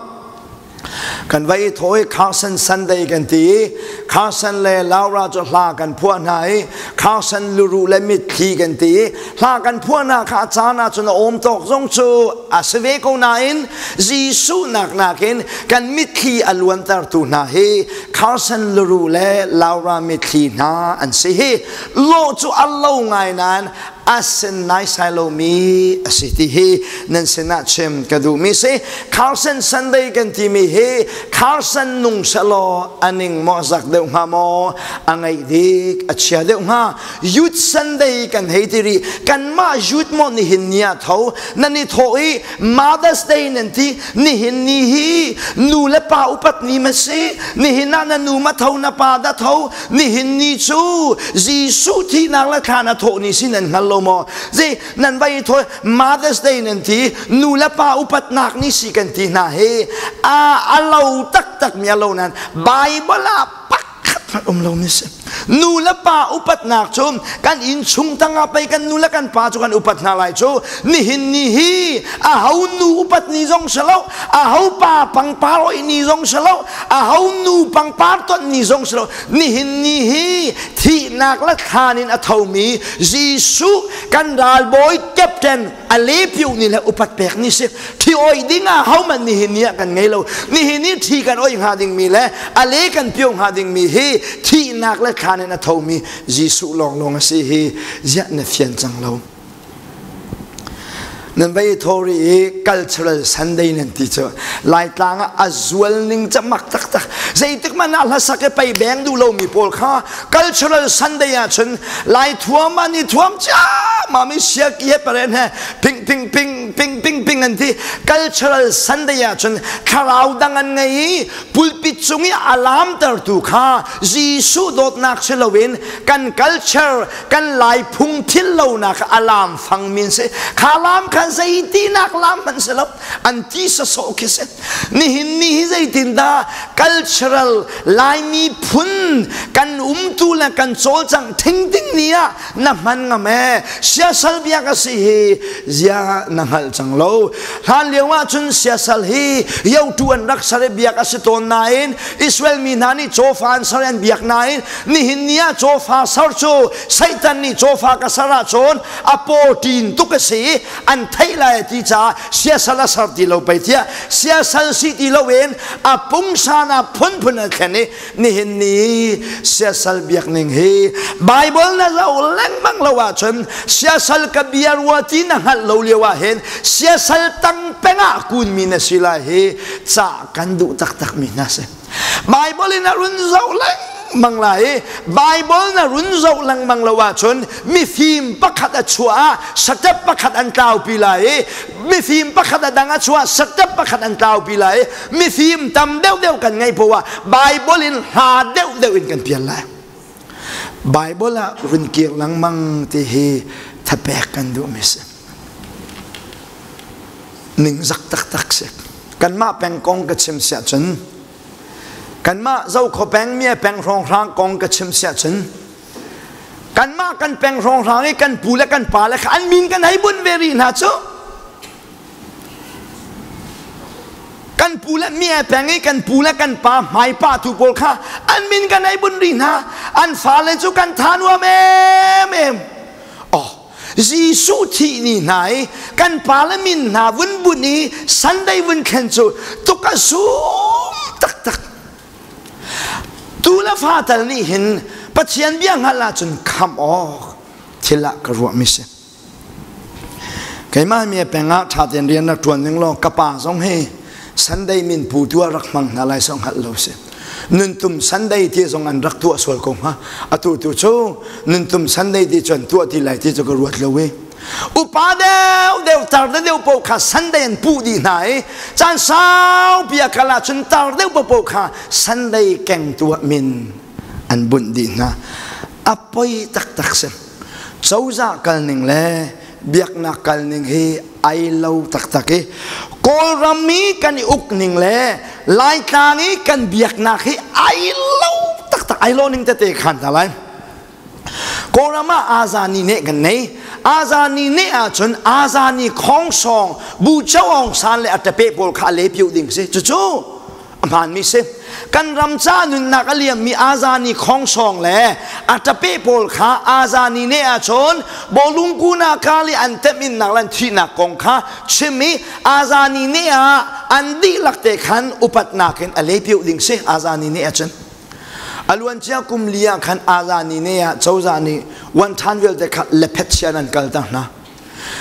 Kan va i thaw i Carson Sunday kan ti i Carson le Laura cu hla kan phuah hna i Carson luruh le mitthli kan ti i hla kan phuah hna kha a caan ah cun a awm tawk zong cu a si ve ko nain Jesuh nak nakin kan mitthli a luantertu hna hi Carson luruh le Laura mitthli hna an si hi. Lawh cu a lo ngai nain a sin naisai lomi a si ti hi nan sinah chim ka duhmi si. Carson Sunday kan timi hi Carson nung selaw a ning maw zak deuh hnga maw a ngaih dik a chia deuh hnga. Youth Sunday kan hei ti rih. Kanmah youth maw nihin ni ah tho nan i thawh i Mother's Day nan ti. Nihin ni hi nu le pa upat ni ma si. Nihin ah na nu ma tho na pa dah tho. Nihin ni cu Jesuh thihnak le thlan a thawh ni si nan hngal lo maw? Zei nan vai thawi Mother's Day nan ti, nu le pa upatnak ni si kan ti hna hi a a lo taktak mi a lo nan Bible ah pakhat hmanh um lo mi si. Nu le pa upatnak cu kan inn chung tangah pei kan nu le kan pa cu kan upat hna lai cu. Nihin ni hi a ho nu upat ni zong si lo, a ho pa pangpar oih ni zong si lo, a ho nu pangpar ton ni zong si lo. Nihin ni hi thihnak le thlan in a thomi Jesuh kan ralbawi captain a lepiu ni le upat pek ni si. Thi oi ding ah hohmanh nihin ni ah kan ngei lo. Nihin ni thi kan oi hnga ding mi le a le kan pio hnga ding mi hi thihnak le thlan in a thomi Jesuh lawnglawng a si hi ziah na fian cang lo. Nan vai thori i cultural Sunday nan ti cu Laitlang ah a zual ning ca mak taktak. Zeitik man ah hlasak i pei beng duh lomi pawl kha cultural Sunday ah cun Lai thuam an i thuam ciammam i siaki he paren he ping ping ping ping ping ping an ti. Cultural Sunday ah cun thlarau dang an ngei i pulpit cung i a laamtertu kha Jesuh dawtnak si loin kan culture kan Lai phung thil lonak a laam fang min si. Kha laam kha zeitinak laam hmanh si lo, an ti sawsawh khi si. Nihin ni hi zeitin dah cultural Laimi phun kan umtu le kan cawlcangh thing ding ni ah na hman ngam e? Siasal biak a si hi zia na hngalh cang lo. Hlan lio ah cun siasal hi yotu an rak sar i biak a si tawn nain Israel mi hna nih cawfa an sar i an biak nain nihin ni ah cawfa sar cu Satan nih cawfa ka sar ahcun a paw ṭin tuk a si i an theih lai ti caah siasal a ser ti lo pei tiah siasal si ti loin a pungsan a phunphun a thlen i nihin ni siasal biak ning hi Bible na zoh lengmang lo ahcun siasal ka bia rua ti na hngalh lo lio ah hin siasal tang peng ah kunmi na si lai hi ca kan duh taktak mi hna si. Bible in a run zoh lengmang lai i Bible na run zoh lengmang lo ahcun mifim pakhat a chuah ah step pakhat an tlaupi lai i mifim pakhat a dang a chuah step pakhat an tlaupi lai i mifim tam deuhdeuh kan ngei poah Bible in hla deuhdeuh in kan pial lai. Bible ah run kir lengmang ti hi thapek kan duhmi si. Ningzak taktak si. Kanmah peng kong ka chim siah cun kanmah Zokho peng mia peng hrawnghrang kong ka chim siah cun kanmah kan peng hrawnghrang i kan pu le kan pa le kha an min kan hei bunh ve rih hna cu. Kan pu le mia peng i kan pu le kan pa hmaipa tu pawl kha an min kan hei bunh rih hna. An fale cu kan tha nuam em em. Oh, Jesuh thih ni hna i kan pa le min hna vun bunh i Sunday vun thlen cu tuk a sum taktak. Tu le fa tal nih hin Pathian bia hngalh ahcun khamh awk thil ah ka ruahmi si. Keimah mi peng ah ṭha tein rian rak ṭuan ning law ka pa zong hi Sunday min pu tu ah rak hmang hna lai song hngalh lo si. Nuntum Sunday ti zong an rak tuah sual ko hnga. Atu tu cu nuntum Sunday ti cu an tuah ti lai ti cu ka ruat lo i. Upa deuh deuh tar deuh paoh kha Sunday an puh dih hna i caan saupi a kal ahcun tar deuh paoh kha Sunday keng tuah min an bunh dih hna. A poi taktak si. Cozah kalning le biaknak kalning hi ai lo taktak i Kawlram i kan i uk ning le Laitlang i kan biaknak hi ai lo taktak ai lo ning tete khan hna lai. Kawlram ah Azani ne kan nei. Azani ne ahcun Azani khongsong Bu Cho Aung San le a tape pawl kha a le piu ding si. Cucu a hmaanmi si. Kan ram ca nunnak a liammi Azani khongsong le a ṭape pawl kha Azani ne ahcun bawlung kuna kali an temhinnak le an thihnak kong kha chim i Azani ne ah an dihlak te khan upatnak in a lepiu ding si Azani ne ahcun. A luancia kum li ah khan Azani ne ah cozah nih wan ṭhan vialte kha lephet chian an kal ta hna.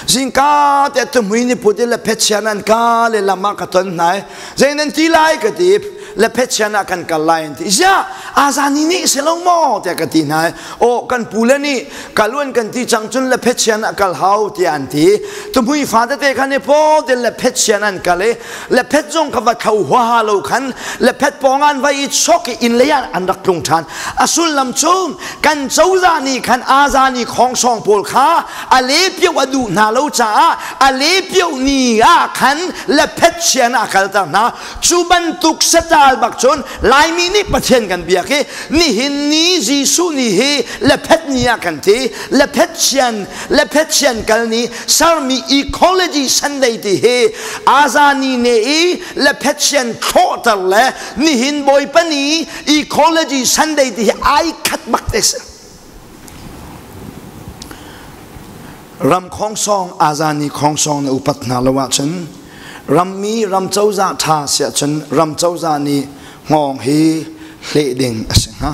Zingka te tumui ni put i lephet chian an ka le lam ah ka ton hna i zei nan ti lai ka ti lephet chian ah kan kal lai an ti ziah azani nih si lo maw tiah ka ti hna i aw kan pu le nih kaluan kan ti cang cun lephet chian ah kal hau tiah an ti tumui fa tete khan i paw te lephet chian an kal i lephet zong kha va thlo huaha lo khan lephet pawng an va i chok i inn lei ah an rak tlung ṭhan a sullam cu kan cozah nih khan azani khongsong pawl kha a lepio a duh hna lo caah a lepio ni ah khan lephet chian a kalter hna. Cu bantuk satal bak cun Laimi nih Pathian kan biak i nihin ni Jesuh ni hi lephet ni ah kan ti. Lephet chian lephet chian kal ni sermi ecology Sunday ti hi azani ne i lephet chian thlawhter le nihin Bawipa ni ecology Sunday ti hi ai khat bak te si. Ram khongsong azani khongsong na upat hna lo ahcun rammi ram cozah ṭha si ahcun ram cozah nih hngawng hi hleh ding a si hnga.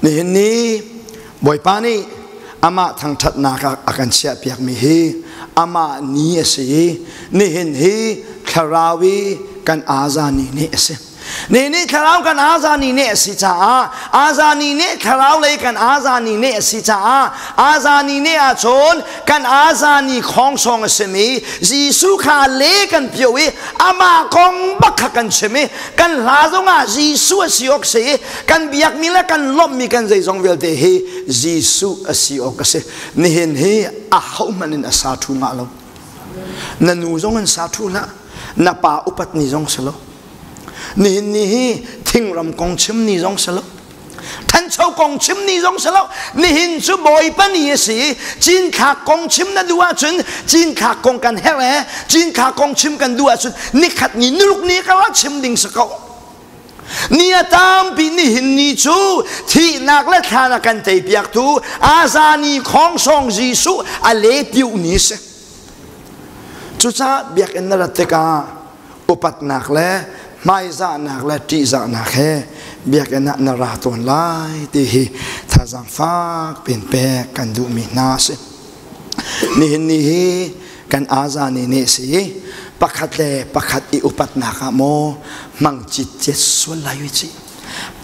Nihin ni Bawipa nih amah thangṭhatnak ah a kan chiahpiakmi hi amah ni a si i nihin hi thlarau i kan azani ni a si. Ni nih thlarau kan azani ne a si caah azani ne thlarau lei kan azani ne a si caah azani ne ahcun kan azani khongsong a simi Jesuh kha le kan pio i amah kong bak kha kan chim i kan hla zongah Jesuh a si awk si i kan biakmi le kan lawmhmi kan zeizong vialte hi Jesuh a si awk a si. Nihin hi a hohmanh in a sa ṭhu ngah lo. Na nu zong in sa ṭhu hlah. Na pa upat ni zong si lo. Nihin ni hi thingram kong chim ni zong si lo. Thancho kong chim ni zong si lo. Nihin cu Bawipa ni a si. Cinthlak kong chim na duh ahcun cinthlak kong kan herh e. Cinthlak kong chim kan duh ahcun nikhat ni nuluk ni ka chim ding si ko. Ni a tampi nihin ni cu thihnak le thlan a kan teipiaktu Azani khongsong Jesuh a lepiu ni si. Cucaah biakinn na rat tikah upatnak le hmaizahnak le ṭihzahnak he biakinn ah na ra tawn lai ti hi thazaang fak piin pek kan duhmi hna a si. Nihin ni hi kan aza ni nih si pakhat le pakhat i upatnak ah maw hmang citcet sual lai u ci.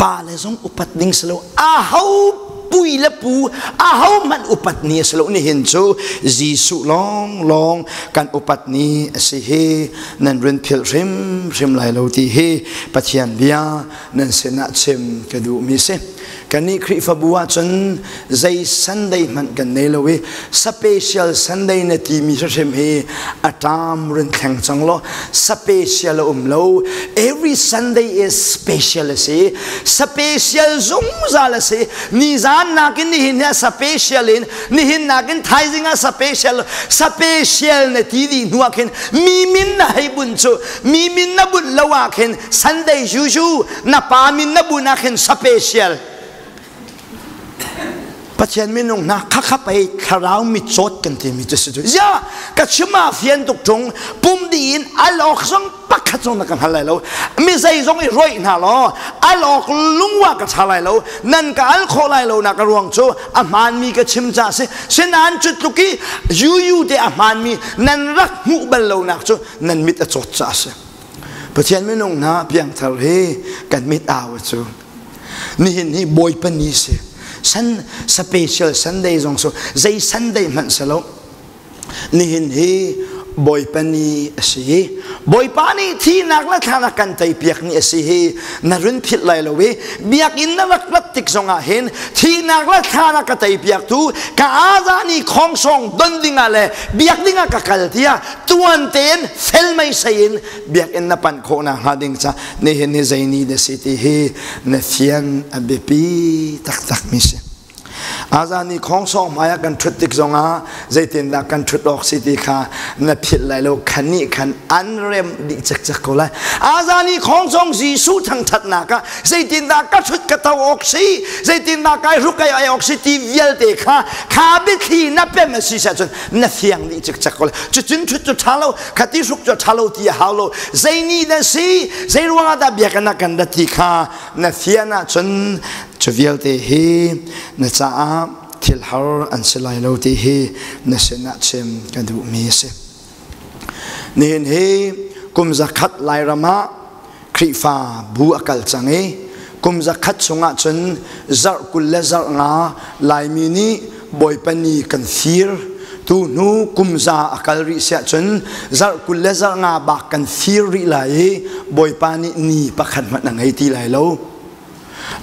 Pa le zong upat ding si lo aho pui le pu aho hmanh upat ni a si lo nihin cu Jesuh lawng lawng kan upat ni a si hi nan run philh hrimhrim lai lo ti hi Pathian bia nan sinah chim ka duhmi si. Kannih Khrihfabu ahcun zei Sunday hmanh kan nei lo i special Sunday na timi hrimhrim hi a ṭam run thleng cang law special a um lo. Every Sunday is special a si. Special zungzal a si. Nizan nakin nihin hi a special in nihin nakin thaizing ah special special na ti dih hnu ah khin mi min na hei bunh cu mi min na bunh lo ah khin Sunday juju na pa min na bun ah khin special Pathian minung hna khakha pei thlarau mitcawt kan timi cu si cu ya ka chim ah fian tuk tung pum di in alok zong pakhat zong na ka hngal lai lo mi zei zong i roih hna law alok lungwa ka tha lai lo nan ka al khawh lai lo nak a ruang cu a hmaanmi ka chim ca si sinain cu tluk i yuyu te a hmaanmi nan rak hmuh bal lo nak cu nan mit a cawt ca si Pathian minung hna piangthar hi kan mit au cu nihin hi Bawipa ni si san special Sunday zong so zei Sunday hmanh si lo nihin hi Bawipa ni a si Bawipa nih thihnak le thlanak kan teipiak ni a si hi na run philh lai lo i biakinn na rak rat tik zongah hin thihnak le thlanak ka teipiak tu ka aza ni khongsong don dingah le biak dingah ka kal tiah tuan tein fel meisei in biakinn na panh khawh nakhnga ding ca nihin hi zei ni na si ti hi na fian a biapi taktak mi si. Azan i khongsong hmai ah kan ṭhut tik zongah zeitindah kan ṭhut awk si ti kha na philh lai lo khan nih khan an rem dih cekcek ko lai. Azan i khongsong Jesuh thangṭhatnak ah zeitindah ka ṭhut ka to awk si zeitindah kai hruk kai ai awk si ti vialte kha kha biathli na pem a si cun na fiang dih cikcek ko cucun ṭhut cu ṭha lo khati hruk cu ṭha lo ti a hau lo zei ni na si zei ruangah dah biakinn ah kan rat ti kha na fian ahcun cu vialte hi na caah thil har an si lai lo ti hi na sinah chim ka duhmi a si nihin hi kum zakhat Lairam ah Khrihfa bu a kal cang i kum zakhat chungah cun zarh 20 le zarh nga Laimi nih Bawipa ni kan fir tu hnu kum za a kal rih siah cun zarh 20 le zarh nga bak kan fir rih lai i Bawipa nih ni pakhat hmanh a ngei ti lai lo.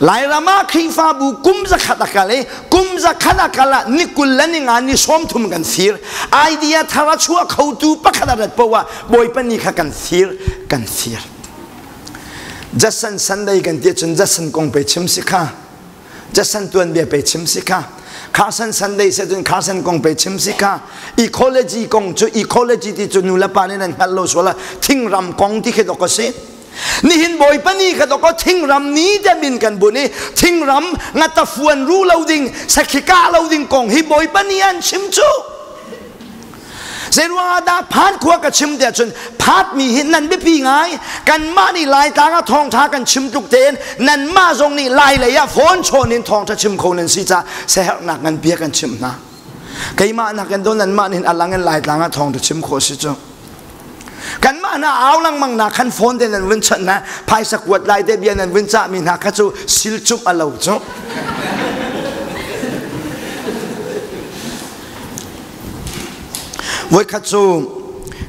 Lairam ah Khrihfabu kum zakhat a kal i kum zakhat a kal ah ni 20 le ni nga ni 30 kan fir. Idea thar a chuah khotu pakhat a rat poah Bawipa ni kha kan fir kan fir. Jason Sunday kan ti cun Jason kong pe chim si kha. Jason tuanbia pe chim si kha. Carson Sunday se cun Carson kong pe chim si kha. Ecology kong cu ecology ti cu nu le pa nih nan hngalh lo sual ah thingram kong ti khi dok a si. Nihin Bawipa ni kha dawkaw thingram ni te min kan bun i thingram ngatafuan ru lo ding sakhi kah lo ding kong hi Bawipa ni an chim cu. Zeiruang ah dah phat khua ka chim tiah cun phat mi hi nan biapi ngai kanmah nih Laitlang ah thawngtha kan chim tluk tein nanmah zong nih Lai lei ah phone chawn in thawngtha chim kho nan si caah siaherhnak ngan bia kan chimh hna. Keimah nakin do nanmah nih alang in Laitlang ah thawngtha chim khawh si cu. Kanmah hna au lengmang na khan phone te nan vun chawnh na phaisa kuat lai te bia nan vun cah mi hna kha cu silcumh a lo cu. Voikhat cu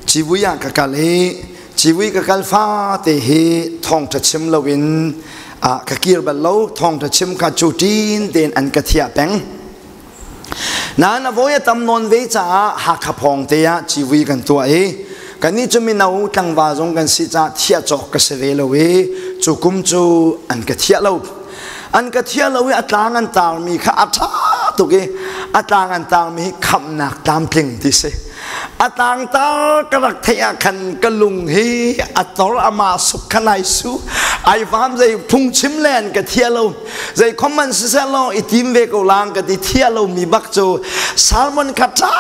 civui ah ka kal i civui ka kal fate hi thawngṭha chim loin ka kir bal lo thawngṭha chim kha cu ṭin tein an ka thiah peng. Nain a voi a tam nawn ve caah Hakha phawng te ah civui kan tuah i kannih cu mino tlangval zong kan si caah thiah cawk ka si ve lo i cu kum cu an ka thiah lo. An ka thiah lo i a tlang an tarmi kha a ṭha tuk i a tlang an tarmi hi khamhnak tlamtling ti si. A tlangtar ka rak theih ah khan ka lung hi a tor ama suk khan ai su ai vam zei phungchim le an ka thia lo zei khom man siseh law i tim ve ko lang ka ti thia lo mi bak cu salmon kha ṭha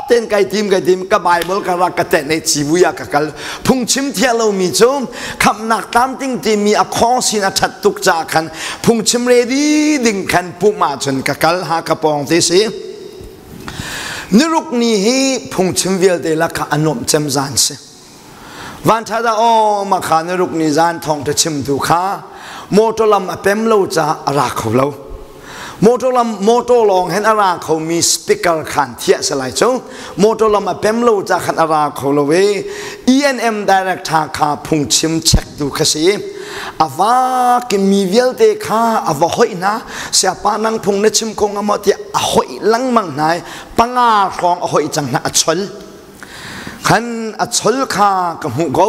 Ten kai tim kai tim ka Bible ka rak ka tenh i civui ah ka kal. Phungchim thiah lomi cu khamnak tlamtling timi a khawng sin a ṭhat tuk caah khan phungchim ready ding khan pumh ahcun ka kal ha ka pawng te si. Niruk ni hi phungchim vialte lakah a nuamh cem zan si. Vanṭhat ah aw makha niruk ni zan thawngṭha chimtu kha motor lam a pem lo caah a ra kho lo. Motor lam motor lawng hen a ra khomi speaker khan thiah si lai cu. Motor lam a pem lo ca khan a ra kho lo i ENM director kha phungchim check tu kha si. A va ki mi vialte kha a va hoih hna. Siapa nang phung na chim ko nga maw tiah a hoih lengmang hna i panga hrawng a hoih cang hna a chol. Khan a chol kha ka hmuh ko.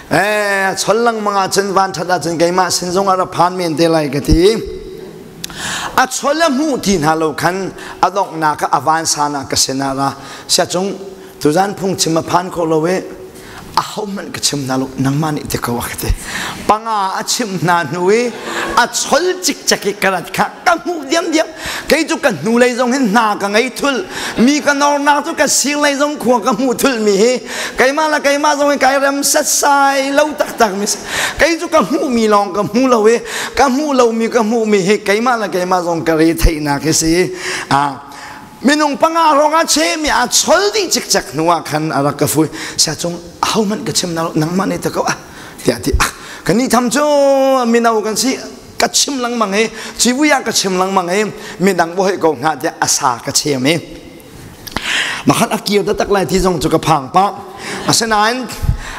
Eh, chol lengmang ahcun van ṭhat ahcun keimah sin zong ah ra phan men te lai ka ti. A chol a hmuh ti hna lo khan a donghnak ah a vansan ah ka sin ah ra. Siacung tuzan phungchim a phan kho lo i ahohmanh ka chim hna lo nangmah nih ti ko a ka ti. Panga a chimh hna hnu i a chol cikcek i ka rat kha ka hmuh diamdiam. Kei cu ka hnulei zong hin hna ka ngei thul. Mi ka nornak cu ka sirlei zong khua ka hmuh thul mi hi keimah le keimah zong hin kai rem setsai lo taktak mi si. Kei cu ka hmuh mi lawng ka hmu lo i ka hmuh lomi ka hmuh mi hi keimah le keimah zong ka re theihnak hi si. Ah, minung panga rong a chemi a chol dih cikcek hnu ah khan a rak ka fui sia cung ahohmanh ka chim na nangmah nih ta ko ah tiah ti ah kan nih tham cu mino kan si ka chim lengmang i civui ah ka chim lengmang i midang bo ko hnga tiah a sa ka chem i makhat a kir taktak lai ti zong cu ka phang pah asinain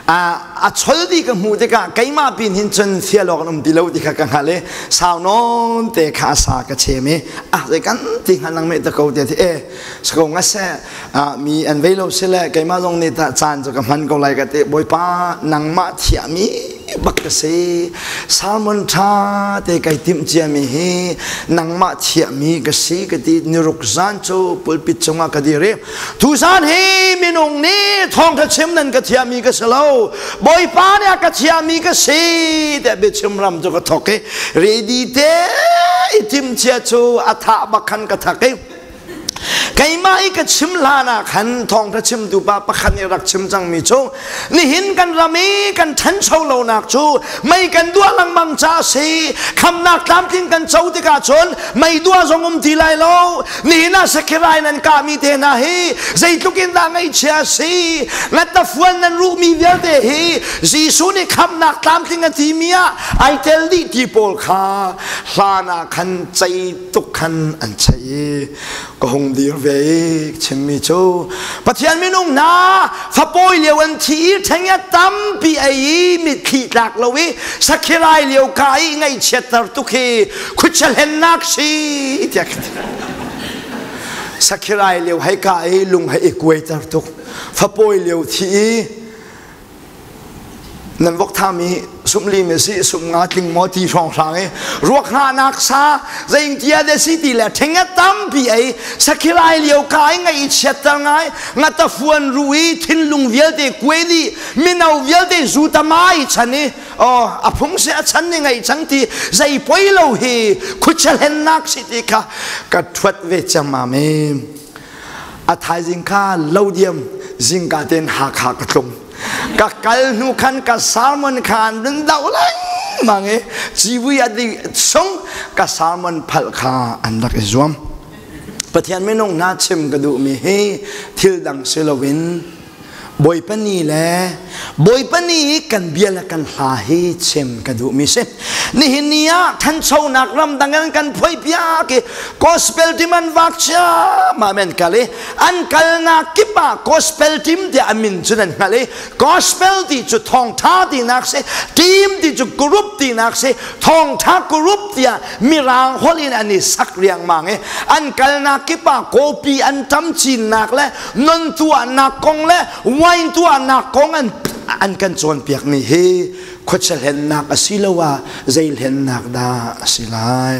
a chol di ka hmuh tikah keimah pin hin cun fialawk an um ti lo ti kha ka hngalh i sau nawn te kha a sa ka chem i ah zei kan ti hngal nang meh ta ko te ti e sako nga se mi an vei lo si le keimah zong nih ta caan cu ka hman ko lai ka ti bawipa nangmah thiami bak ka si salmon tha te kai timh ciami hi nangmah thiami ka si ka ti niruk zan cu pulpit cungah ka dir i tuzan hi minung nih thawngtha chim nan ka thiami ka si lo bawipa nih a ka thiami ka si tiah biachim ram cu ka thok i ready te i timh cia cu a thah bak khan ka thak i Keimah i ka chim hlan ah khan thawngṭha chimtu pa pakhat nih rak chim cangmi cu nihin kan ram i kan ṭhancho lonak cu mei kan duah lengmang ca a si. Khamnak tlamtling kan co tikah cun mei duah zong um ti lai lo. Nihin ah sakhirai nan kahmi te hna hi zeitluk in dah ngaihchia a si. Ngattafuan nan ruhmi vialte hi Jesuh nih khamnak tlamtling a timi ah ai tel dih ti pawl kha hlan ah khan cei tuk khan an cheih i ka hung dir ve i chimmi cu Pathian minung hna fapawi lio an thi i ṭheng tampi ei i mitthli tlak lo i sakhirai lio ka i ngaihchiatter tuk hi khuachia hlennak si tiah ka ti. Sakhirai lio hei ka i lung hei i kuaiter tuk fapawi lio thi i Nan vok thami sumli mi si sum nga tling maw ti hrawng hrang i ruak hngahnak sa zeingtia de si ti le ṭheng a tampi ei sakhilai lio ka i ngaih chiatter ngai ngata fuan ru i thinlung vialte kuai dih mino vialte zu tama i chan i oh a phung si a chan ni ngai cang ti zei poi lo hi khucha hlennak si ti kha ka ṭhuat ve ciammam a thaizing kha lo diam zingka tein Hakha ka tlung ka kal hnu khan ka salmon kha an run doh lengmang i civui a ding sung ka salmon phalh kha an rak i zuam Pathian minung hna chim ka duhmi hi thil dang si loin Bawipa ni le Bawipa ni i kan bia le kan hla hi chim ka duhmi si. Nihin ni ah thanchonak ramdang in kan phuai piak i gospel team an vak ciammam an kal i an kalnak kip ah gospel team tiah a min cu nan hngalh i gospel ti cu thawngtha tinak si team ti cu group tinak si thawngtha group tiah mirang holh in an i sak riangmang i an kalnak kip ah kawpi an tam cinnak le non tuahnak kong le wine tuahnak kong an an kan cawnpiakmi hi khuachia hlennak asiloah zei hlennak dah a si lai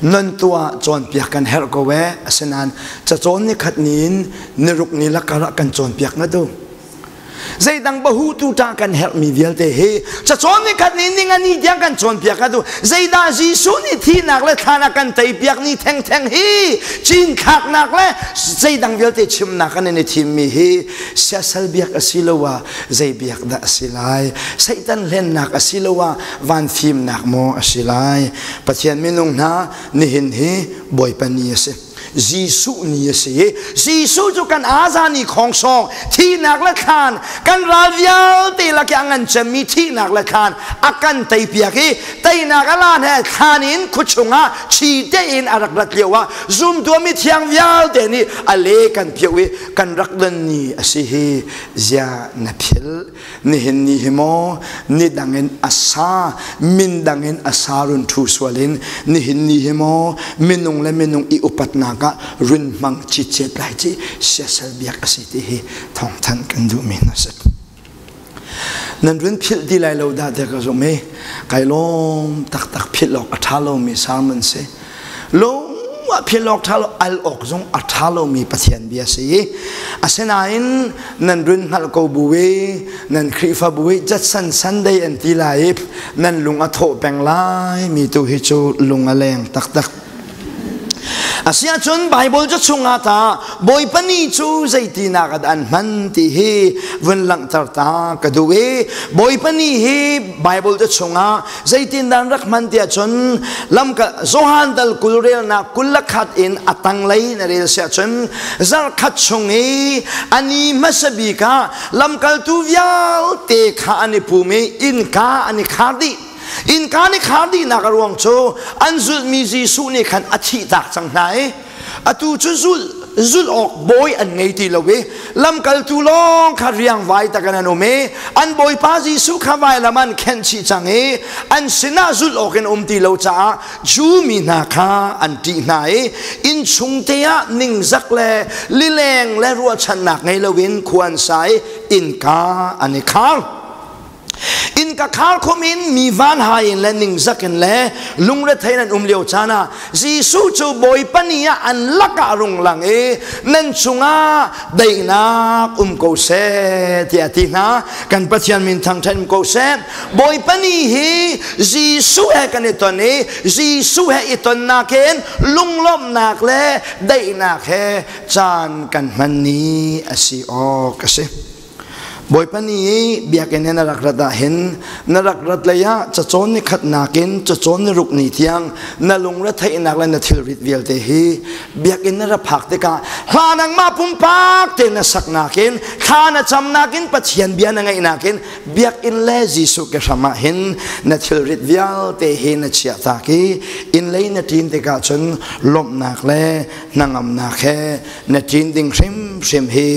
non tuah cawnpiak kan herh ko e asinain cacawn ni khat ni in niruk ni lakar ah kan cawnpiak na tu. Zeidang bahu tu ta kan herhmi vialte hi cacawn ni khat ni ning ani tiang kan cawnpiak atu zeidah Jesuh nih thihnak le thlan a kan teipiak ni thengtheng hi cinthlaknak le zeidang vialte chimnak kan in i thimmi hi siasal biak asiloah zei biak dah a si lai? Satan hlennak asiloah van fimnak maw a si lai? Pathian minung hna, nihin hi Bawipa ni a si. Jesuh ni a si i Jesuh cu kan azani khongsawng thihnak le thlan kan ral vialte lak i a ngan cemmi thihnak le thlan a kan teipiak i teinak a lan he thlan in khuachung ah chi tein a rak rat lio ah zumtu mi thiang vialte nih a le kan phioh i kan rak don ni a si hi. Zia na philh? Nihin ni hi maw ni dang in a sa, min dang in a sa run thu sual in nihin ni hi maw minung le minung i upatnak ah run hmang citcet lai ci siasal biak a si ti hi thawngthanh kan duhmi hna si. Nan run philh ti lai lo dah tiah ka zumh i kai lawm taktak. Philh awk a ṭha lomi sermon si. Lung ah philh awk ṭha lo, al awk zong a ṭha lomi Pathian bia si. Asinain nan run hngalh ko bu i nan Khrihfabu i Judson Sunday an ti lai i nan lung a thawh peng lai mi tu hi cu lung a leng taktak. Asiahcun Baibal cu chungah ta Bawipa ni cu zeitinak ah an hman ti hi vun langhter ta ka duh i Bawipa ni hi Baibal cu chungah zeitindah an rak hman tiah cun lamka Johan dal 20 relnak 21 in a tanglei na rel siah cun zarhkhat chung i a ni hmasa bik ah lamkaltu vialte kha an i pum i innka an i khar dih. Innka nih khar dihnak a ruang cu an zulhmi Jesuh nih khan a thihtak cang hna i atu cu zulh zulh awk bawi an ngei ti lo i lamkaltu lawng kha riangvai tak in an um i an bawipa Jesuh kha vailam an khenh chih cang i an sinah zulh awk in um ti lo caah Jew mi hna kha an ṭih hna i innchung te ah ningzak le lileng le ruahchannak ngei loin khua an sa i innka an i khar. Innka khar khum in mi vanhai in le ningzak in le lungrethei in an um lio caan ah Jesuh cu Bawipa ni ah an lakah rung lang i nan cungah daihnak um ko seh tiah a ti hna. Kan Pathian min thangṭhat um ko seh. Bawipa ni hi Jesuh he kan i ton i Jesuh he i tonnak in lunglawmhnak le daihnak he caan kan hman ni a si awk a si. Bawipa nih biakinn in a rak rat ah hin na rak rat lei ah cacawn ni khat nakin cacawn ni ruk ni tiang na lungretheihnak le na thilrit vialte hi biakinn na ra phak tikah hla nangmah pumpak te na sak nakin, thla na cam nakin, Pathian bia na ngaih nakin biakinn le Jesuh ke hram ah hin na thilrit vialte hi na chiah tak i inn lei na ṭin tikah cun lawmhnak le hnangamnak he na ṭin ding hrimhrim hi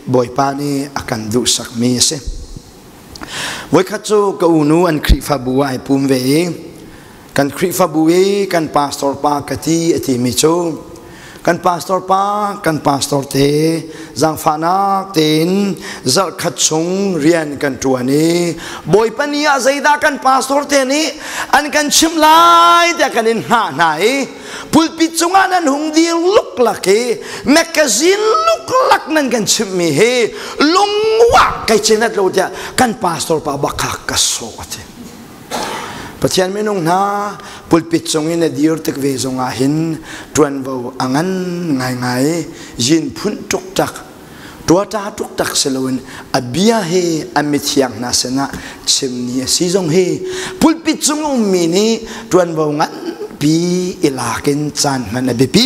Bawipa nih a kan duhsakmi a si. Voikhat cu ka unu an Khrihfabu ah ai pum ve i kan Khrihfabu i kan pastor pa ka ti a timi cu kan pastor pa, kan pastor te, zaangfahnak tein zarhkhat chung rian kan ṭuan i Bawipa ni ah zeidah kan pastor te nih an kan chimh lai tiah kan in hngah hna i pulpit cungah nan hung dir luklak i magazine luklak nan kan chimhmi hi lungwah kai cenat lo tiah kan pastor pa bak kha ka sawh a ti. Pathian minung hna, pulpit cung in a dir tik ve zongah hin ṭuanvo a ngan ngaingai, yin phunh ṭukṭak tuata tuktak si loin a bia hi a mithiang hna sinah chim ni a si zong hi pulpit cung ummi nih ṭuanvo nganpi i lak in caan hman a biapi.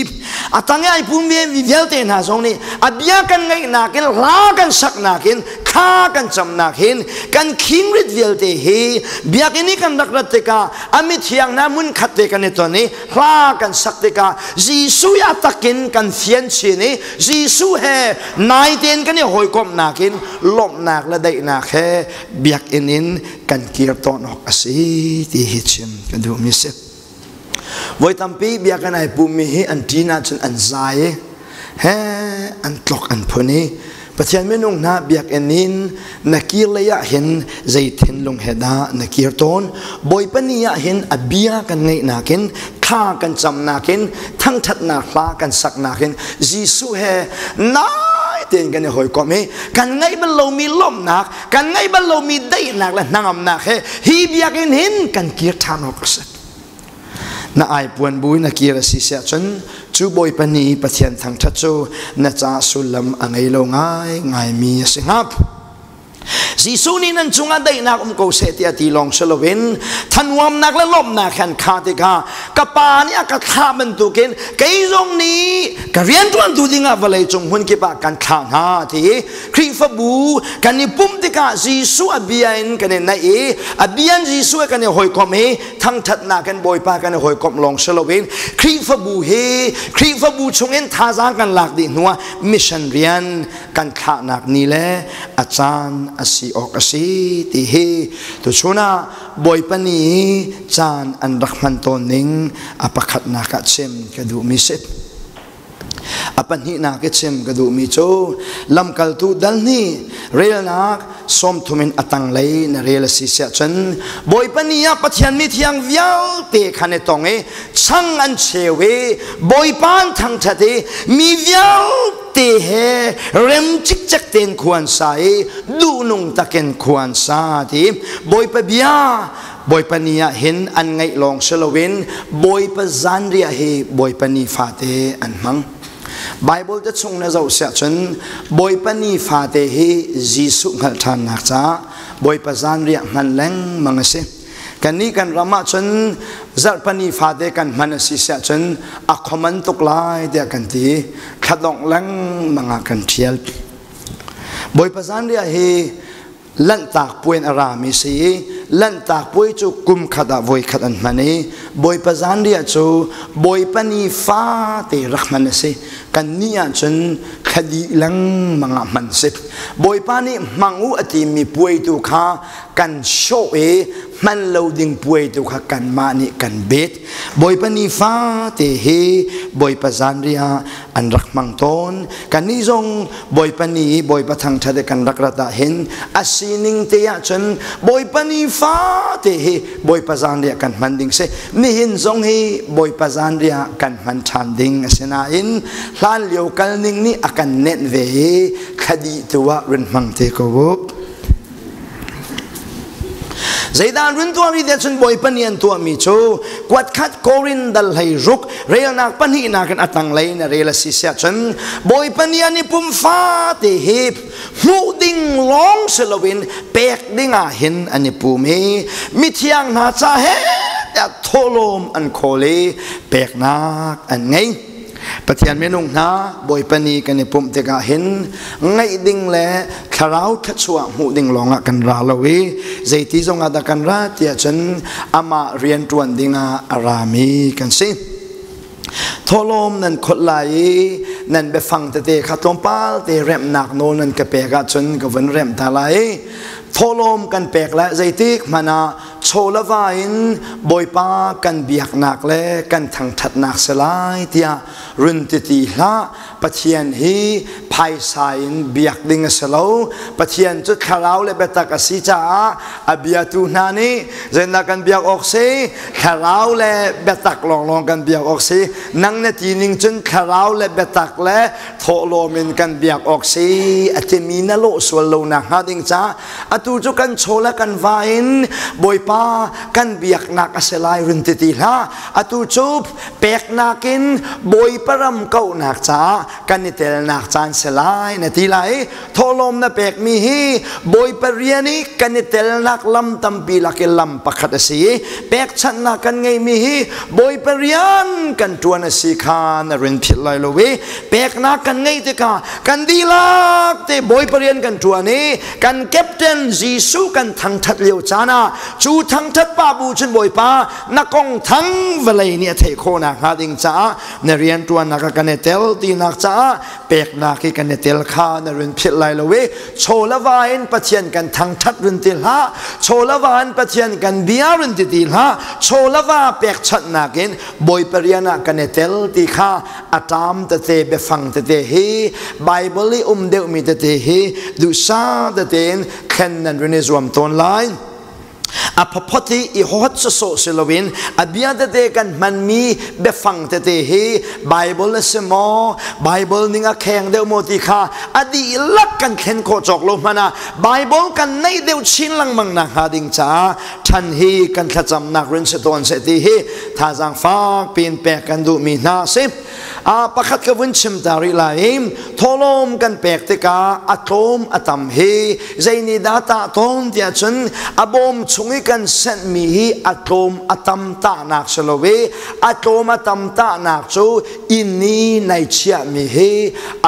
A tang i ai pum ve mi vialte hna zong nih a bia kan ngaihnak in, hla kan saknak in, thla kan camnak hin kan khingrit vialte hi biakinn i kan rak rat tikah a mithiang hna hmun khat te kan i ton i hla kan sak tikah Jesuh a takin kan fian chin i Jesuh he nai tein kan i hawikomhnak in lawmhnak le daihnak he biakinn in kan kir tawn awk a si ti hi chim ka duhmi si. Voi tampi biakinn ai pummi hi an ṭin ahcun an zai i he an tlok an phun i Pathian minung hna, biakinn in na kir lei ah hin zei thinlung he dah na kir tawn? Bawipa ni ah hin a bia kan ngaihnak in, thla kan camnak in, thangṭhatnak hla kan saknak in Jesuh he nai tein kan i hawikom i kan ngeih bal lomi lawmhnak, kan ngeih bal lomi daihnak le hnangamnak he hi biakinn hin kan kir ṭhan awk a si. Na aipuan bu in a kir a si siah cun cu Bawipa nih Pathian thangṭhat cu na ca sullam a ngei lo ngaingaimi a si hnga. Jesuh nih nan cungah daihnak um ko seh tiah ti lawng si loin thanuamnak le lawmhnak han kha tikah ka pa nih a ka thlah bantukin kei zong nih ka rianṭuantu dingah vawlei cung hmun kip ah kan thlah hna ti i Khrihfabu kan i pumh tikah Jesuh a bia in kan i naih i a bia in Jesuh kan i hawikomh i thangṭhatnak in Bawipa kan i hawikomh lawng si loin Khrihfabu hi Khrihfabu chungin thazaang kan lak dih hnuah mission rian kan thlahnak ni le a caan a si awk a si ti hi tuchun ah Bawipa ni caan an rak hman tawn ning a pakhatnak ah chim ka duhmi si. A pahnihnak i chim ka duhmi cu lamkaltu dal hnih relnak 30 in a tanglei na rel a si siah cun Bawipa ni ah Pathian mi thiang vialte khan i tong i chang an cheu i Bawipa an thangṭhat i mi vialte he rem cikcek tein khua an sa i duhnung takin khua an sa ti Bawipa bia Bawipa ni ah hin an ngaih lawng si loin Bawipa zanriah hi Bawipa ni fate an hmang. Bible te chung na zoh siah cun Bawipa ni fate hi Jesuh hngalh ṭhannak caah Bawipa zanriah hman lengmang a si. Kannih kan ram ah cun zarhpani fate kan hman a si siah cun a khoman tuk lai tiah kan ti. Thladongh lengmang ah kan ṭhial. Bawipa zanriah hi Lanhtak puai in a rami si i Lanhtak puai cu kum khat ah voi khat an hman i Bawipa zanriah cu Bawipa ni fate rak hman a si. Kan nih ahcun thla dih lengmang ah hman si. Bawipa nih hmang u a timi puai tu kha kan sawh i hman lo ding puai tu kha kanmah nih kan bet. Bawipa ni fate hi Bawipa zanriah an rak hmang tawn. Kannih zong Bawipa ni i Bawipa thangṭhat i kan rak rat ah hin a sining te ahcun Bawipa ni fate hi Bawipa zanriah kan hman ding si. Nihin zong hi Bawipa zanriah kan hman ṭhan ding a si nain hlan lio kal ning nih a kan nenh ve i thla tu ah run hmang te ko u. Zeidah run tuahmi te cun Bawipa nih an tuahmi cu kuatkhat Korin dal 16 relnak pahnihnak in a tanglei na rel a si siah cun Bawipa nih an i pum fate hi hmuh ding lawng si loin pek ding ah hin an i pum i mithiang hna ca he tiah thawhlawm an khawl i peknak an ngei. Pathian minung hna Bawipa ni kan i pumh tikah hin ngaih ding le thlarau thluachuah hmuh ding lawngah kan ra lo i zeiti zongah dah kan ra tiah cun amah rian ṭuan dingah a rami kan si. Thawhlawm nan kholh lai i nan biafang tete kha tlawmpal te remhnak nawl nan ka pek ahcun ka vun remh ta lai. Thawhlawm kan pek lai zeitik hmanh ah chaw le va in Bawipa kan biaknak le kan thangṭhatnak si lai tiah run ti ti hlah. Pathian hi phaisa in biak ding a si lo. Pathian cu thlarau le biatak a si caah a biatu hna nih zeidah kan biak awk si? Thlarau le biatak lawnglawng kan biak awk si. Nang na ti ning cun thlarau le biatak le thawhlawm in kan biak awk si a timi na lawh sual lo nak hnga ding caah Atu cu kan chaw le kan va in Bawipa kan biaknak a si lai run ti ti hlah. Atu cu peknak in Bawipa ram kauhnak caah kan i telnak caan si lai na ti lai. Thawhlawm na pekmi hi Bawipa rian i kan i telnak lam tampi lak i lam pakhat a si i pekchanhnak kan ngeihmi hi Bawipa rian kan ṭuan a si kha na rin philh lai lo i peknak kan ngeih tikah kan dihlak te Bawipa rian kan ṭuan i kan captain Jesuh kan thangṭhat lio caan ah cu thangṭhat pa bu cun Bawipa na kong thang vawlei nih a theih khawhnak hnga ding caah na rian ṭuannak ah kan i tel tinak caah peknak hi kan i tel kha na run philh lai lo i chaw le va in Pathian kan thangṭhat run ti hlah, chaw le va in Pathian kan bia run ti ti hlah, chaw le va pekchanhnak in Bawipa rian ah kan i tel ti kha a ṭam tete biafang tete hi Bible i um deuhmi tete hi duhsah tete in thlen nan run i zuam tawn lai. A phaphot hi i hot sawsawh si loin a bia tete kan hmanmi biafang tete hi Bible a si maw, Bible ning a kheng deuh maw ti kha a dihlak kan thlen khawh cawk lo hmanh ah Bible kan neih deuh chin lengmang nak hnga ding caah ṭhan hi kan thlacamnak rin si tawn seh ti hi thazaang fak piin pek kan duhmi hna a si. Pakhat ka vun chim ta rih lai i thawhlawm kan pek tikah a tlawm a tam hi zei nih dah tah tawn tiah cun a bawm chung i kan senhmi hi a tlawm a tam tahnak si lo i a tlawm a tam tahnak cu inn i nai chiahmi hi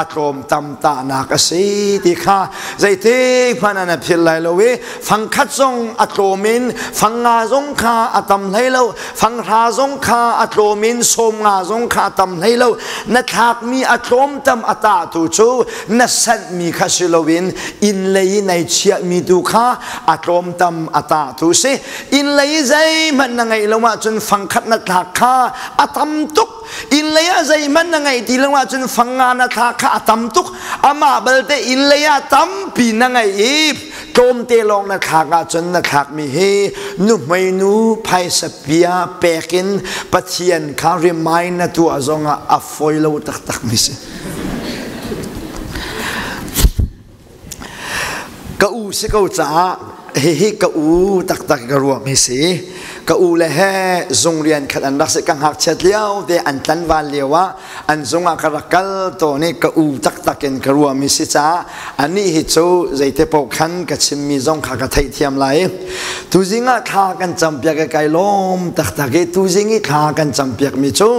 a tlawm tam tahnak a si ti kha zeitik hmanh ah na philh lai lo i fangkhat zong a tlawm in fangnga zong kha a tam hlei lo, fanghra zong kha a tlawm in 50 zong kha a tam hlei lo. Na thlakmi a tlawm tam a tahtu cu na sanhmi kha si loin inn lei i nai chiahmi tu kha a tlawm tam a tahtu si. Inn lei i zeihmanh na ngeih lo ahcun fangkhat na thlak kha a tam tuk. Inn lei ah zeihmanh na ngeih ti lo ahcun fangnga na thlak kha a tam tuk. Amah balte inn lei ah tampi na ngeih i tlawmte lawng na thlak ahcun na thlakmi hi nuhmeinu phaisa pia pek in Pathian kha remind na tuah zongah a fawi lo taktak mi si. Ka u si ko caah hihi ka u taktak ka ruahmi si. Ka u le he zung rian khat an rak si. Ka ngakchiat lio te an tlanval lio ah an zung ah ka rak kal tawn i ka u taktak in ka ruahmi si caah anih hi cu zeite paoh khan ka chimmi zong kha ka theihthiam lai. Tuzing ah thla kan campiak i kai lawm taktak i tuzing i thla kan campiakmi cu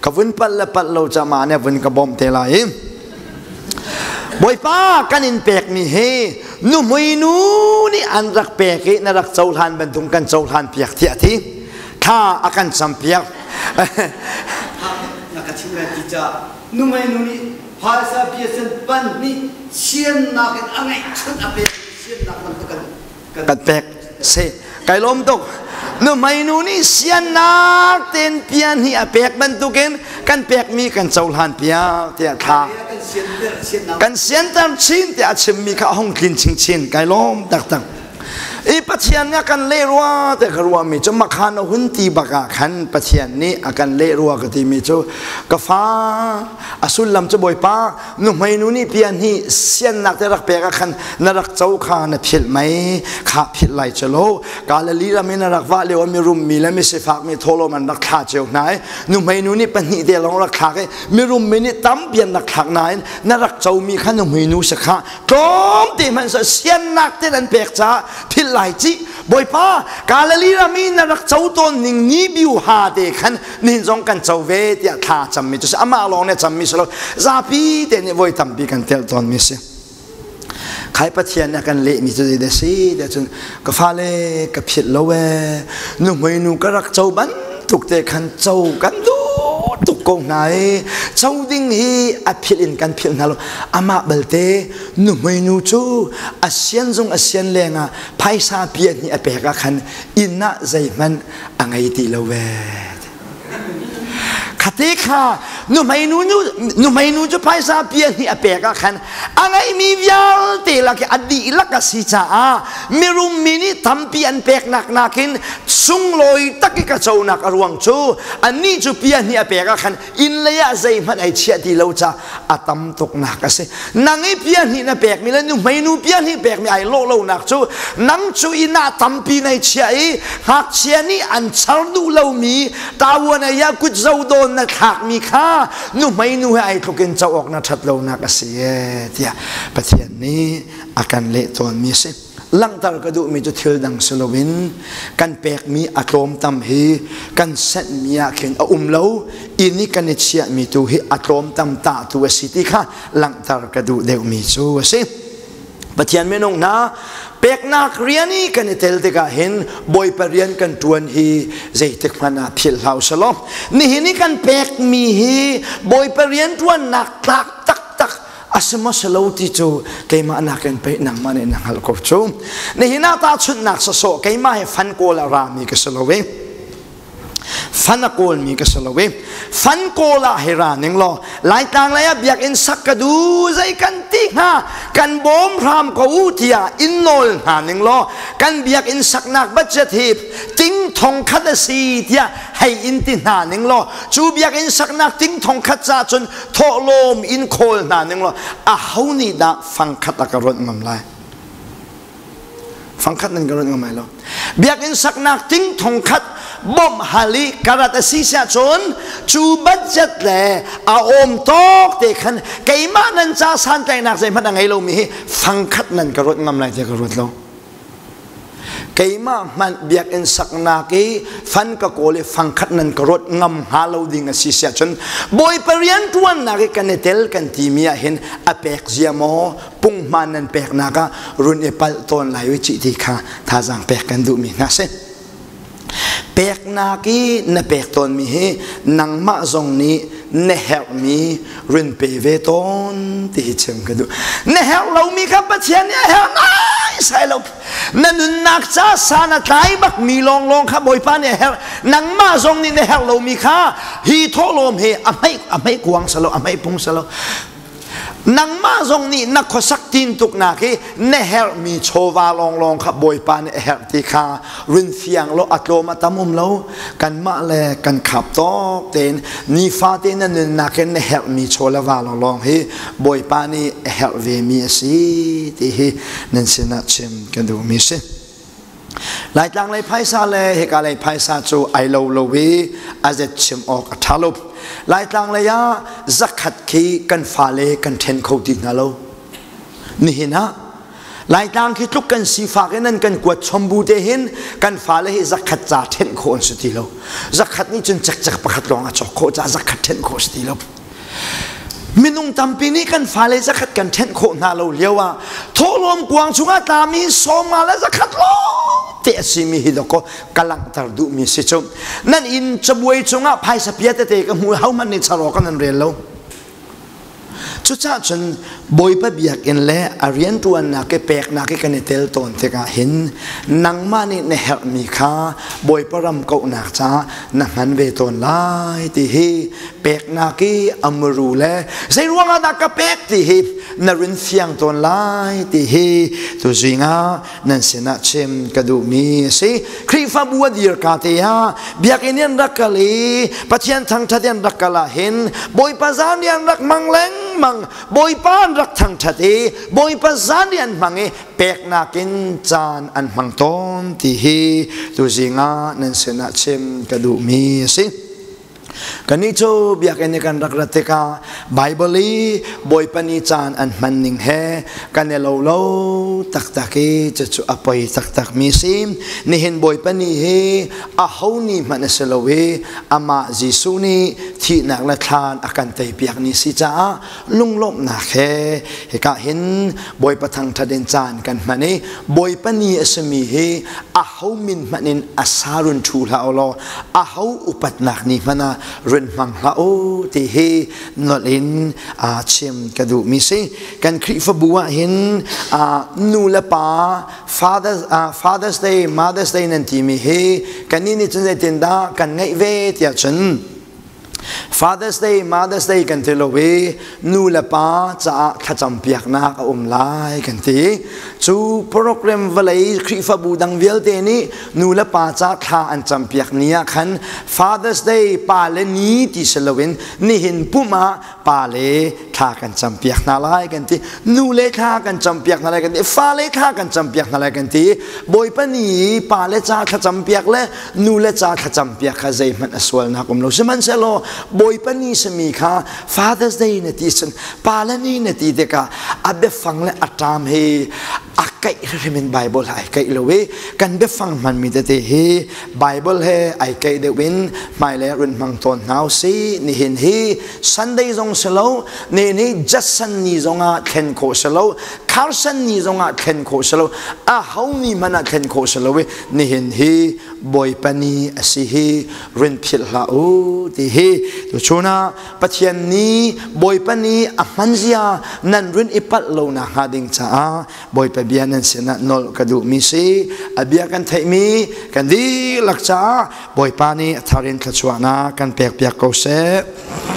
ka vun palh le palh lo ca mah nih a vun ka bawmh te lai i Bawipa kan in pekmi hi nuhmui nu nih an rak pek i na rak cohlan bantuk kan cohlan piak tiah ti thla a kan campiak. Na ka chim lai ti ca nuhmei nu nih phaisa piasen pan nih siannak in a ngeihchun a pek siannak bantuk kan Kan pek si. Kai lawm tuk. Nuhmei nu nih siannak tein pian hi a pek bantukin kan pekmi kan cohlan piak tiah thla kan sianter chin tiah a chimmi kha a hung tlin chinchin. Kai lawm taktak. I Pathian nih a kan leh rua te ka ruahmi cu makhan a hun ti bak ah khan Pathian nih a kan leh rua ka timi cu ka fa a sullam cu Bawipa nuhmei nu nih pian hi siannak te rak pek ah khan na rak co kha na philh mei kha philh lai cu lo. Galilee ram in na rak vah lio mi rum mi le mi sifak mi thawlawm an rak thla cio hna i nuhmei nu nih pahnih te lawng rak thlak i mirum mi nih tampi an rak thlak nain na rak co mi kha nuhmei nu si kha tlawmte hmanh seh siannak te an pek caah philh lai cih. Bawipa, Galilee ram i na rak co tawn ning ni biu ha te khan nihin zong kan co ve tiah thla cammi cu si. Amah lawng nih cammi si lo, zapi te nih voi tampi kan telh tawnmi si. Khai Pathian nih a kan lehmi cu zeidah si tiah cun ka fale ka philh lo ee, nuhmei nu ka rak co bantuk te khan co kan duh tuk ko hna i co ding hi a philh in kan philh hna lo. Amah balte nuhmei nu cu a sian zong a sian lengah phaisa pian hi a pek ah khan inn ah zeihmanh a ngei ti lo ve. Khate kha nuhmei nu cu phaisa pia hnih a pek ah khan a ngeihmi vialte lak i a dihlak a si caah mirum mi nih tampi an peknak nakin sunglawi tak i ka conak a ruang cu annih cu pia hnih a pek ah khan inn lei ah zeihmanh ai chiah ti lo ca a tam tuknak a si. Nang i pia hnih na pekmi le nuhmei nu pia hnih pekmi ai lawh lonak cu nang cu inn ah tampi nei chia i ngakchia nih an char duh lomi tawuan ei ah kut zo dawn na thlakmi kha nuhmei nu he ai tluk in co awk na ṭhat lonak a si e tiah Pathian nih a kan leh tawnmi a si. Langhter ka duhmi cu thil dang si loin kan pekmi a tlawm tam hi kan senhmi ah khin a um lo, inn i kan i chiahmi tu hi a tlawm tam tahtu a si ti kha langhter ka duh deuhmi cu a si. Pathian minung hna, peknak rian i kan i tel tikah hin Bawipa rian kan ṭuan hi zeitik hmanh ah philh hlah usih law nihin i kan pekmi hi Bawipa rian ṭuannak tlak taktak a si maw si lo ti cu keimah nakin pei nangmah nih na hngalh ko cu. Nihin ah tahchunhnak sawsawh, keimah hi fan kawl a rami ka si lo i. Fan a kawlmi ka si lo i fan kawl ah hei ra ning law Laitlang lei ah biakinn sak ka du zei kan ti hnga kan bawm hram ko u tiah in nawl hna ning law kan biakinn saknak budget hi ting thong khat a si tiah hei in ti hna ning law cu biakinn saknak ting thong khat ca cun thawhlawm in khawl hna ning law aho nih dah fang khat a ka rawnh ngam lai? Fangkhat nan ka rawnh ngam lai lo. Biakinn saknak ting thong khat bawmh hal i karat a si siah cun cu budget le a awm tawk te khan keimah nan ca santlaihnak zeihmanh a ngei lomi hi fangkhat nan ka ruat ngam lai tiah ka ruat lo. Keimah hmanh biakinn saknak i fan ka kawl i fangkhat nan ka ruat ngam hnga lo ding a si siah cun Bawipa rianṭuannak i kan i tel kan timi ah hin a pek zia maw punghman nan peknak ah run i palh tawn lai u cih ti kha thazaang pek kan duhmi hna si. Peknak i na pek tawnmi hi nangmah zong nih na herhmi run pe ve tawn ti hi chim ka duh. Na herh lomi kha Pathian nih a herh nai sai lo. Na nunnak ca san a tlai bakmi lawnglawng kha Bawipa nih a herh. Nangmah zong nih na herh lomi kha hi thawhlawm hi a hmeih a hmeih kuang salo a hmeih pung salo. Nangmah zong nih na khuasak tintuknak hi na herhmi chawva lawnglawng kha Bawipa nih a herh ti kha run fiang law a tlawm a tam um lo. Kanmah le kan khap tawk tein nifate na nunnak in na herhmi chaw le va lawnglawng hi Bawipa nih a herh vemi a si ti hi nan sinah chim kan duhmi si. Laitlang lei phaisa le hika lei phaisa cu ai lo lo i a zet chim awk a ṭha lo. Laitlang lei ah zakhat khi kan fale kan ṭhen kho ti hna lo. Nihin ah Laitlang khi tluk kan sifak in an kan kuat chom bu te hin kan fale hi zakhat ca ṭhenh khawh an si ti lo. Zakhat nih cun cekcek pakhat lawng a cawk khawh caah zakhat ṭhenh khawh si ti lo. Minung tampi nih kan fale zakhat kan ṭhenh khawh hna lo lio ah thawhlawm kuang chungah tlami sawmnga le zakhat lawng te a simi hi dawkaw ka langhter duhmi si cu. Nan inn cabuai cungah phaisa pia tete ka hmu hohmanh nih char awk nan rel lo. Cucaah cun Bawipa biakinn le a rianṭuannak i peknak i kan i tel tawn tikah hin nangmah nih na herhmi kha Bawipa ram kauhnak caah na hman ve tawn lai ti hi peknak i a muru le zei ruangah dah ka pek ti hi na run fiang tawn lai ti hi tuzing ah nan sinah chim ka duhmi a si. Khrihfabu a dir ka te ah biakinn in rak kal i Pathian thangṭhat in rak kal ah hin Bawipa zan an rak mang lengmang Bawipa an rak thangṭhat i Bawipa zan an hmang i peknak in caan an hmang tawn ti hi tuzing ah nan sinah chim ka duhmi a si. Kannih cu biakinn i kan rak rat tikah Baibal i Bawipa nih caan an hman ning he kan i lo lo taktak i cucu a poi taktakmi si. Nihin Bawipa ni hi aho ni hmanh a si lo i amah Jesuh nih thihnak le thlan a kan teipiak ni si caah lunglawmhnak he hika hin Bawipa thangṭhat in caan kan hman i Bawipa ni a simi hi aho min hmanh in a sa run ṭhu hlah u law aho upatnak ni hmanh ah run hmang hlah u ti hi nolh in chim ka duhmi si. Kan Khrihfabu ah hin nu le pa Father's Day, Mother's Day nan timi hi kannih nih cun zeitindah kan ngeih ve tiah cun Father's Day, Mother's Day kan ti lo i nu le pa caah thlacam piaknak a um lai kan ti. Cu program vawlei Khrihfabu dang vialte nih nu le pa ca thla an cam piak ni ah khan Father's Day pa le ni ti si loin nihin pum ah pa le thla kan cam piak hna lai kan ti. Nu le thla kan cam piak hna lai kan ti. Fa le thla kan cam piak hna lai kan ti. Bawipa ni pa le ca thlacam piak le nu le ca thlacam piak kha zeihmanh a sualnak um lo sihmanhsehlaw Bawipa ni simi kha Father's Day na ti cun pa le ni na ti tikah a biafang le a ṭam hi a kaih hrim in Bible ai kaih lo i kan biafang hmanmi tete hi Bible he ai kaih deuh in hmailei run hmang tawn hna usih. Nihin hi Sunday zong si lo nihin hi Judson ni zongah thlen khawh si lo Carson ni zongah thlen khawh si lo a ho ni hmanh ah thlen khawh si lo i nihin hi Bawipa ni a si hi rin philh hlah u ti hi tuchun ah Pathian ni Bawipa ni a hman zia nan rin i palh lo nak hnga ding caah Bawipa bia nan sinah nolh ka duhmi si. A bia kan theihmi kan dihlak caah Bawipa nih a thar in thluachuahnak kan pekpiak ko seh.